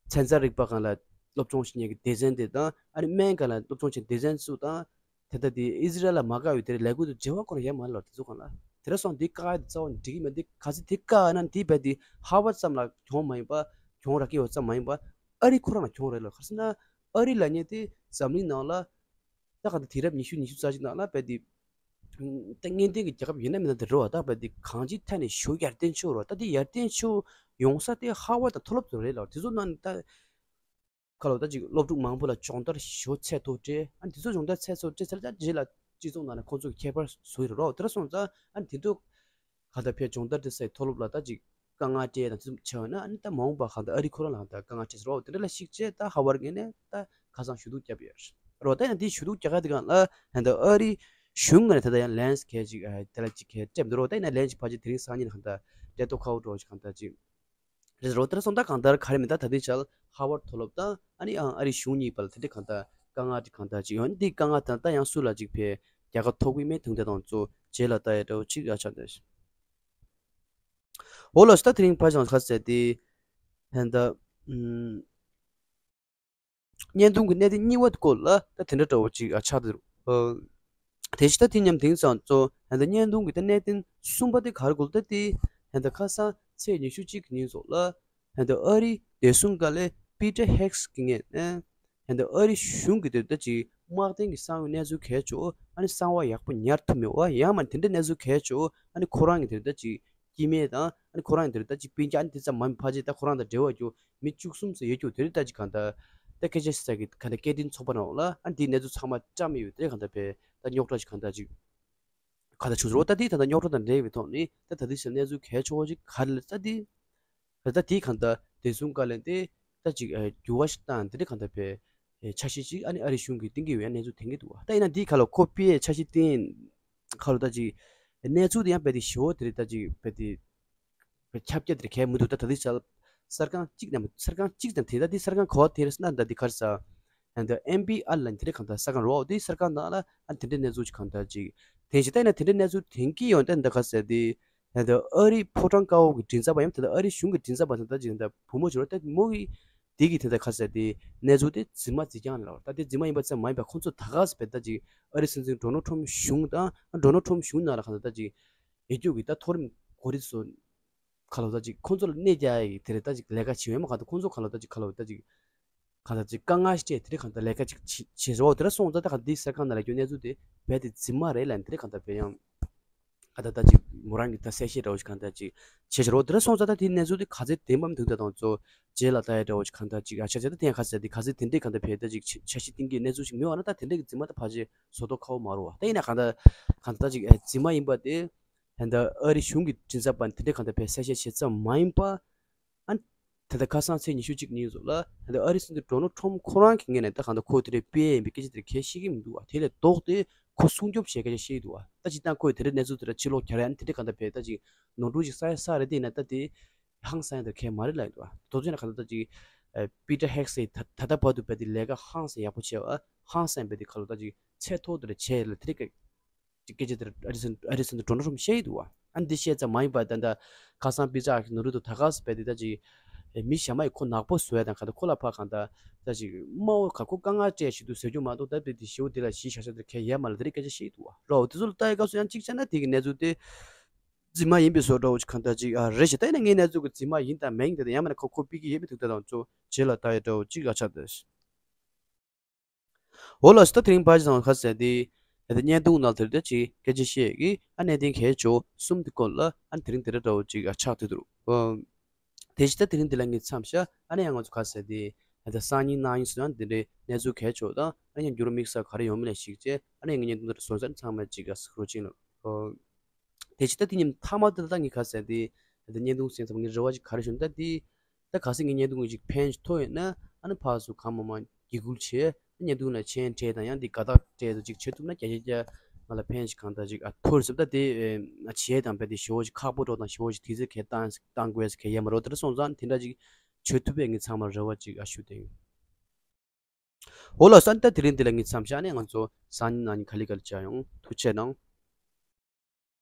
ཚན་རྩལ་རིག་པ་སྒང་ལ་སློབ་སྦྱོང་བྱེད་མཁན་གྱི་སྡེ་ཚན་དེ་དང་ཨ་ནི་སྨན་སྒང་ལ་སློབ་སྦྱོང་བྱེད་སྡེ་ཚན་ཚོ་དང་། དེ་ལྟ་དེ་ཨི་ཟི་རལ་ལ་མ་དགའ་བའི་དེར་ལས་འགུལ་དུ་འབྲེལ་བ་ཁོ་རང་ཡོད་མ་རེད་ལ། དེ་ཚོ་གང་ལ་དེ་འདྲ་སོང་དེ་དཀའ་ངལ་དེ་རྩ་བ་ནས་འགྲིག་གི་མེད། དེ་ག་ཚོད་དེ་དཀའ་ན་དེ་རྦད་དེ་ཧར་ཝར་ཙམ་ལ་གྱོང་མ་ཡིན་པ་གྱོང་རག་གི་ཡོད་ཙམ་མ་ཡིན་པ་ཨ་རི་ཁོ་རང་ལ་གྱོང་རེད་ལ། ག་རེ་ཟེར་ན་ཨ་རི་ལབ་མཁན་དེ་འཛམ་གླིང་ནང་ལ་ད་ག་དེ་དུས་རབས་ཉི་ཤུ་ཉི་ཤུ་རྩ་གཅིག་ནང་ལ་རྦད་དེ་ད་སྔོན་ཐོན་གྱི་རྒྱལ་ཁབ་ཡིན་ན་མིན་ན་དེ་རེད་བ། ད་རྦད་དེ་གང་ཅིའི་ཐད་ནས་ཞེ་པོ་ཡར་ཐོན་བྱུང་རེད་བ། ད་དེ་ཡར་ཐོན་བྱུང་ཡོང་ས་དེ་ཧར་ཝར་དང་མཐོ་སློབ་ཚོ་རེད་ལ། དེ་ཚོ་ནང་ནས་ད། ཁ་ལོ་ད་ཅིག་སློབ་ཕྲུག་མང་པོ་ལ་སྦྱོང་བརྡར་ཞུ་ཚད་མཐོ་སྤྲད། ཨ་ནི་དེ་ཚོ་སྦྱོང་བརྡར་ཚད་མཐོ་སྤྲད་ཚར་ད་རྗེས་ལ་སྤྱི་ཚོགས་ནང་ནས་ཁོང་ཚོ་གི་ཁྱད་པར་བཟོ་ཡི་རོགས་དེ་འདྲ་སོང་ཙང་ཨ་ནི་དེ་ཚོ་ག་ད་ཕེ་སྦྱོང་བརྡར་དེ་སའི་མཐོ་སློབ་ལ་ད་ཅིག་དཀའ་ངལ་སྤྲད་ན་དེ་ཚོ་བྱས་ན་ཨ་ནི་ད་མ་འོངས་པ་ག་ད་ཨ་རི་ཁོ་རང་ལ་ག་ད་དཀའ་ངལ་སྤྲད་རོགས་དེ་འདྲ་ལ་གཞིགས་བྱས་ད་ཧར་ཝར་ངོས་ནས་ད་ཁ་སང་ཞུ་གཏུག་བརྒྱབ་ཡོད་རོགས། ད་ཡང་དེ་ཞུ་གཏུག་རྒྱག་ག་དེ་གང་ལ་ད་ཨ་རི་གཞུང་ངོས་ནས་ད་ད་ཡང་ལན་གལ་ཅིག་དེ་ལ་ཅིག་གལ་སྤྲད་མི་འདུག་རོགས། ད་ཡིན་ན་ལན་ཅིག་ཕལ་ཆེར་དེ་རིང་སང་ཉིན་ག་ད་སྤྲད་མདོག་ཁ་པོ་འདྲ་ཅིག་ག་ད་ཅིག་རེད་རོ། དེར་སོང་ད་གང་ལྟར་ག་རེ་མིན་ད་ད་ལྟའི་ཆར་ཧར་ཝར་མཐོ་སློབ་དང་ཨ་ནི་ཨང་ཨ་རི་གཞུང་གཉིས་བར་ལ་དེ་འདྲའི་གང་ལྟར་དཀའ་ངལ་དེ་གང་ལྟར་ཅིག་ཡོད། འདི་དཀའ་ངལ་དང་ད་ཡང་སུ་ལ་ཅིག་ཕེ་རྒྱལ་ཁ་ཐོབ་ཀྱི་མེད་དུང་དེ་དང་གཙོ་རྗེས་ལ་ལྟ་ཡ་འདྲ་བོ་ཅིག་ཡ་ཆགས་འདུག་འོ་ལགས་སོ། ད་དེ་རིང་ཕ་ཅང་ཁ་ཟེར་དེ་ཧན་ད་ཨུམ། བརྙན་ཐུང་གི་གནད་དོན་གཉིས་པ་དེ་སྐོར་ལ་ད་དེ་འདྲ་འདྲ་བོ་ཅིག་ཨ་ཆགས་འདུག་ཨ། དེ་བཞིན་ད་དེ་མཉམ་དེང་སང་གཙོ་ཧན་ད་བརྙན་ཐུང་གི་ད་གནད་དོན་གསུམ་པ་དེ་ག་རེ་སྐོར་ད་དེ་ཧན་ད་ཁ་སང་ཚེས་ཉི་ཤུ་གཅིག་གི་ཉིན་སོགས་ལ་ཧན་ད་ཨ་རིའི་བདེ་སྲུང་བཀའ་བློན་པི་ཏྲ་ཧེག་སི་གི་ངོས་ནས་ཧན་ད་ཨ་རི་གཞུང་གི་དེ་ད་ཅིག་དམག་དོན་གྱི་གསང་བའི་གནས་ཚུལ་གལ་ཆེ་བོ་ཨ་ནི་གསང་བ་ཡག་པོ་ཉར་ཐུབ་མེད་པ་ཡང་མ་དེ་འདྲ་གནས་ཚུལ་གལ་ཆེ་བོ་ཨ་ནི་ཁོ་རང་གི་དེ་ད་ཅིག་སྐྱེ་དམན་དང་ཨ་ནི་ཁོ་རང་གི་དེ་ད་ཅིག་སྤུན་ཀྱག་ཨ་ནི་དེ་ཙམ་མ་ཕལ་ཆེར་ད་ཁོ་རང་དང་འབྲེལ་བ་རྒྱུ་མི་བཅུ་གསུམ་ཙམ་ཡོད་རྒྱུ་དེ་རིགས་ད་ཅིག་གང་ལྟར་ད་སྐད་ཆ་ཟེར་གི་གང་ལྟར་སྐད་འཕྲིན་ཚོགས་པ་ནང་ལ་ཨ་ནི་དེའི་གནས་ཚུལ་ཚང་མ་བཀྲམ་ཡོད་དེ་གང་ལྟར་བས་ད་རྙོག་དྲ་ཞིག་གང་ལྟར་ཅིག་གང་ལྟར་བྱུང་ཟེར་བ། ད་དེ་ད་ལྟ་རྙོག་དྲ་དང་འབྲེལ་བའི་ཐོག་ནས་ད་ད་ལྟའི་ཆར་གནས་ཚུལ་གལ་ཆེ་བོ་ཅིག་ག་རེ་ལ་ད་དེ་ད་ད་དེ་གང་ལྟར་བདེ་སྲུང་བཀའ་བློན་དེ་ད་ཅིག་འགྱུར་བ་ཞིག་བཏང་དེ་འདྲ་གང་ལྟར་བས་འཆར་གཞི་ཅིག་ཨ་ནི་ཨ་རི་གཞུང་གིས་བཏིང་གི་ཡོད་གནས་ཚུལ་ཐོན་གི་འདུག་བ། ད་ཡིན་ན་འདི་ག་ལ་ཁོ་པི་ཨེ་འཆར་གཞི་བཏིང་ག་ལ་ད་ཅིག་གནས་ཚུལ་དེ་ཡང་རྦད་དེ་ཞེ་པོ་དེ་རེད། ད་ཅིག་རྦད་དེ་ཁྱབ་རྒྱ་དེ་གལ་མི་འདུག་ད་ད་ལྟའི་ཆར་གསར་ཁང་གཅིག་ནས་གསར་ཁང་གཅིག་ཙམ་དེ་ད་དེ་གསར་ཁང་ག་བ་དེ་རེད་ཟེར་ན་ད་དེ་ག་རེ་ཟེར་ཨ་ད་ཨེན་པི་ཨར་ལ་དེ་འདྲ་གང་ལྟར་གསར་ཁང་རོགས་དེ་གསར་ཁང་ནང་ལ་ཨ་དེ་འདྲའི་གནས་ཚུལ་ཅིག་གང་ལྟར་ཅིག་དེ་བཞིན་ད་ཡིན་ན་དེ་འདྲའི་གནས་ཚུལ་དེང་གི་ཡོང་ད་ད་ག་ཟེར་དེ་ད་ཨ་རི་ཕོ་བྲང་དཀར་པོ་གི་མགྲིན་ཚབ་པ་ཡང་ད་ཨ་རི་གཞུང་གི་མགྲིན་ཚབ་པ་ད་ད་ཅིག་ད་བུ་མོ་ཅིག་རོགས་ད་མོ་གི་དེ་གི་དེ་ད་ག་ཟེར་དེ་གནས་ཚུལ་དེ་རྫུན་མ་རྫུན་རྐྱང་རེད་ལ། ད་དེ་རྫུན་མ་ཡིན་པ་ཙམ་མ་ཡིན་པ་ཁོང་ཚོ་ད་ག་ཟེར་བས་ད་ཅིག་ཨ་རི་སྲིད་འཛིན་ཌོ་ནལ་ཊམ་གཞུང་དང་ཌོ་ནལ་ཊམ་གཞུང་ནང་ལ་གང་ལྟར་ད་ཅིག་ཡོད་རྒྱུ་གི་ད་མཐོ་རིམ་འགོ་ཁྲིད་ཚོ་ག་ལ་ད་ཅིག་ཁོང་ཚོ་ལ་གནས་རྒྱག་ཡ་གི་དེ་རེད། ད་ཅིག་ལས་ཀ་བྱེད་ཡོད་མ་གང་ལྟར་ཁོང་ཚོ་ག་ལ་ད་ཅིག་ག་ལ་ད་ཅིག་གང་ལྟར་ཅིག་དཀའ་ངལ་ཞིག་སྤྲད་དེ་རིགས་གང་ལྟར་ལས་ཀ་ཅིག་བྱེད་བྱེད་རོགས་དེ་འདྲ་སོང་ཙང་ད་ག་འདི་གསར་ཁང་ནང་ལ་རྒྱུ་གནས་ཚུལ་དེ་རྦད་དེ་རྫུན་མ་རེད་ལབ་དེ་རིགས་གང་ལྟར་བས་ཡང་ག་ད་ད་ཅིག་མོ་རང་གི་ད་གསལ་བཤད་འདྲ་བོ་ཞིག་གང་ལྟར་ཅིག་བྱེད་བྱེད་རོགས་དེ་འདྲ་སོང་ཙང་ད་དེའི་གནས་ཚུལ་དེ་ག་ཚད་བདེན་པ་མི་འདུག་ད་དང་གཙོ་རྗེས་ལ་ལྟ་ཡ་འདྲ་བོ་ཞིག་གང་ལྟར་ཅིག་ཨ་ཆ་ཆ་ད་དེ་ཡང་ག་ཚད་དེ་ག་ཚད་དེ་འདྲས་གང་ལྟར་བས་ད་ཅིག་འཆར་གཞི་དེ་འདྲས་གང་ལྟར་བས་ད་ཅིག་ཆ་ཤས་གཏིང་གི་གནས་ཚུལ་ཞིག་མི་འོང་ན་ད་དེ་འདྲས་ཀྱི་རྫུན་མ་ད་ཕལ་ཆེར་བཟོ་ལྟ་ཁག་པོ་མ་རེད་བ། ད་ཡིན་ན་གང་ལྟར་གང་ལྟར་ད་ཅིག་རྫུན་མ་ཡིན་པ་དེ་ད་ལྟ་ཨ་རི་གཞུང་གི་མགྲིན་ཚབ་པ་དེ་འདྲས་གང་ལྟར་བས་གསལ་བཤད་བྱེད་ཙམ་མ་ཡིན་པ། ཨ་ནི་ད་ལྟ་ཁ་སང་ཚེས་ཉི་ཤུ་གཅིག་ཉིན་ཚོ་ལ་ད་ལྟ་ཨ་རི་སྲིད་འཛིན་ཌོ་ནལ་ཊམ་ཁོ་རང་གི་ངོས་ནས་ད་གང་ལྟར་ཁོ་དེ་འདྲའི་སྤེལ་ཡིན་པའི་སྐད་ཆ་དེ་འདྲ་གང་ཡང་བཤད་ཀྱི་མི་འདུག་བ། དེ་ལས་ལྡོག་སྟེ་ཁོ་སྲུང་སྐྱོབ་བྱེད་སྐད་ཆ་བཤད་ཀྱི་འདུག་བ། ད་ཅིག་ད་ཁོས་དེ་འདྲའི་གནས་ཚུལ་དེ་འདྲ་ཕྱི་ལོགས་གྱར་ཡ་ཨ་ནི་དེ་འདྲ་གང་ལྟར་བས་ད་ཅིག་ནོར་འཁྲུལ་ཞིག་བསགས་ཡ་བསགས་རེད་དེ་ཡིན་ན་ད་དེ་ཧང་སང་ཡ་དེ་གང་ཡང་མ་རེད་ལབ་ཡོད་འདུག་བ། དོ་ཚོད་ན་གང་ལྟར་ད་ཅིག་པི་ཏྲ་ཧེག་སི་ད་ད་ལྟ་བར་དུ་བས་དེ་ལས་ཀ་ཧང་སང་ཡག་པོ་བྱས་བ། ཧང་སང་བས་དེ་ག་ལ་ད་ཅིག་ཚད་མཐོ་དེ་འདྲ་བྱས་ལ་དེ་འདྲ་གི་སྐད་ཆ་དེར་ཨ་རི་སྲིད་ཨ་རི་སྲིད་འཛིན་ཌོ་ནལ་ཊམ་བཤད་ཡི་འདུག་བ། ཨ་འདི་བཤད་ཙམ་མ་ཡིན་པར་ད་ལྟ་ཁ་སང་པི་ཙ་གི་ནོར་འཁྲུལ་དུ་ད་ག་སེ་བས་དེ་ད་ཅིག་མི་གཞན་མ་ཡིས་ཁོ་ནག་པོ་བཟོ་ཡ་དང་ག་ད་ཁོ་ལ་ཕར་གང་ད་ད་ཅིག་དམའ་བོ་ག་ཁོ་དཀའ་ངལ་སྤྲད་ཞིག་འདུག་ཟེར་རྒྱུ་མ་གཏོགས་ད་བས་དེ་ཞེ་བོ་དེ་ལ་གཞི་བཞག་ས་དེ་གལ་ཡ་མ་ལ་དེ་རིགས་སྐད་ཆ་བཤད་ཡི་འདུག་བ། རོ་དེ་ཚོ་ལ་ལྟ་ཡི་སྐབས་སུ་ཡང་གཅིག་བྱས་ན་དེ་གི་གནས་ཚུལ་དེ་རྫུན་མ་ཡིན་པའི་བཟོ་འདྲ་བོ་ཅིག་གང་ད་ཅིག་ཨ་རེད་ཞེ་ད་ཡིན་ན་ངའི་གནས་ཚུལ་གི་རྫུན་མ་ཡིན་དང་མིན་དེ་ད་ཡང་མིན་ན་ཁོ་ཁོ་པི་གི་ཡོད་མི་འདུག་ད་དང་ཚོ་རྗེས་ལ་ལྟ་ཡི་འདྲ་བོ་ཅིག་ཨ་ཆགས་ད། འོ་ལགས་སོ། ད་དེ་རིང་ཕར་ཅིག་ཚང་ཁ་ཟེར་ཏེ། ད་ལྟ་བརྙན་ཐུང་ནང་དེར་ད་ཅིག་སྐད་ཆ་བཤད་ཀྱི་ཨ་གནད་དོན་གལ་ཆེ་བོ་གསུམ་དེ་སྐོར་ལ་ཨ་དེ་རིང་དེ་འདྲ་འདྲ་བོ་ཅིག་ཨ་ཆགས་བསྡད་འདུག་ཨོ། དེ་བཞིན་ད་དེ་རིང་འདི་ལ་ངས་མཚམས་བཞག་ཨ་ནི་ཡང་ང་ཚོ་ཁ་ཟེར་ཏེ། ད་ལྟ་སང་ཉིན་གནངས་ཉིན་སུ་ཡང་འདི་འདྲའི་གནས་ཚུལ་གལ་ཆེ་བོ་དང་ཨ་ནི་ཡང་འགྱུར་བ་དམིགས་བསལ་ག་རེ་ཡོང་མིན་ལ་གཞིགས་བྱས་ཨ་ནི་ངས་བརྙན་ཐུང་དེ་འདྲ་བཟོ་ས་ཚང་མ་ཅིག་ཨ་གཟིགས་རོགས་བྱེད་ལ། ཨོ། དེ་ཕྱིར་ད་དེ་ཉིན་མཐའ་མ་དེ་ལ་ད་ངས་ག་ཟེར་དེ་ད་བརྙན་ཐུང་གཟིགས་ཙམ་ངའི་རེ་བ་ཅིག་ག་རེ་ཞུ་ན་ད་དེ། ད་གལ་སྲིད་ངའི་བརྙན་ཐུང་གི་ཅིག་ཕན་ཅིག་ཐོགས་ཡོད་ན་ཨ་ནི་ཕར་ཚུར་གང་མང་མང་བརྒྱུད་སྐུལ་བྱས། བརྙན་ཐུང་ལ་མཆན་སྤྲད་དང་ཡང་འདི་དགའ་རྟགས་སྤྲད་དང་ཅིག་བྱེད་ཐུབ་ན་བརྒྱ་ཆ་བརྒྱ་ང་ལ་ཕན་ཅིག་གང་ལྟར་ཅིག་ཨ་ཐོར་ཟེར། ད་དེ་ཨེ་བྱས་དང་བས་དེ་ཞེ་པོ་ཅིག་ཁག་པོ་འགྲོ་དང་ཞེ་པོ་ཅིག་དུས་ཚོད་གས་བཏང་བཏང་དགོས་ཟེར་གས་ཡ་མ་རོ། དེ་འདྲ་སོང་ཙང་དེ་འདྲ་ཅིག་བྱེད་ཐུབ་པའི་ངས་ཚང་མར་རེ་བ་ཅིག་ཨ་ཞུ་དེ་ཡིན། འོ་ལགས་སོ། ད་དེ་རིང་འདི་ལ་ངས་མཚམས་བཞག་ནས་ང་ཚོ་སང་ཉིན་གནངས་ཉིན་ག་ལེ་ག་ལེ་བྱ་ཡོང་། ཐུགས་རྗེ་གནང་།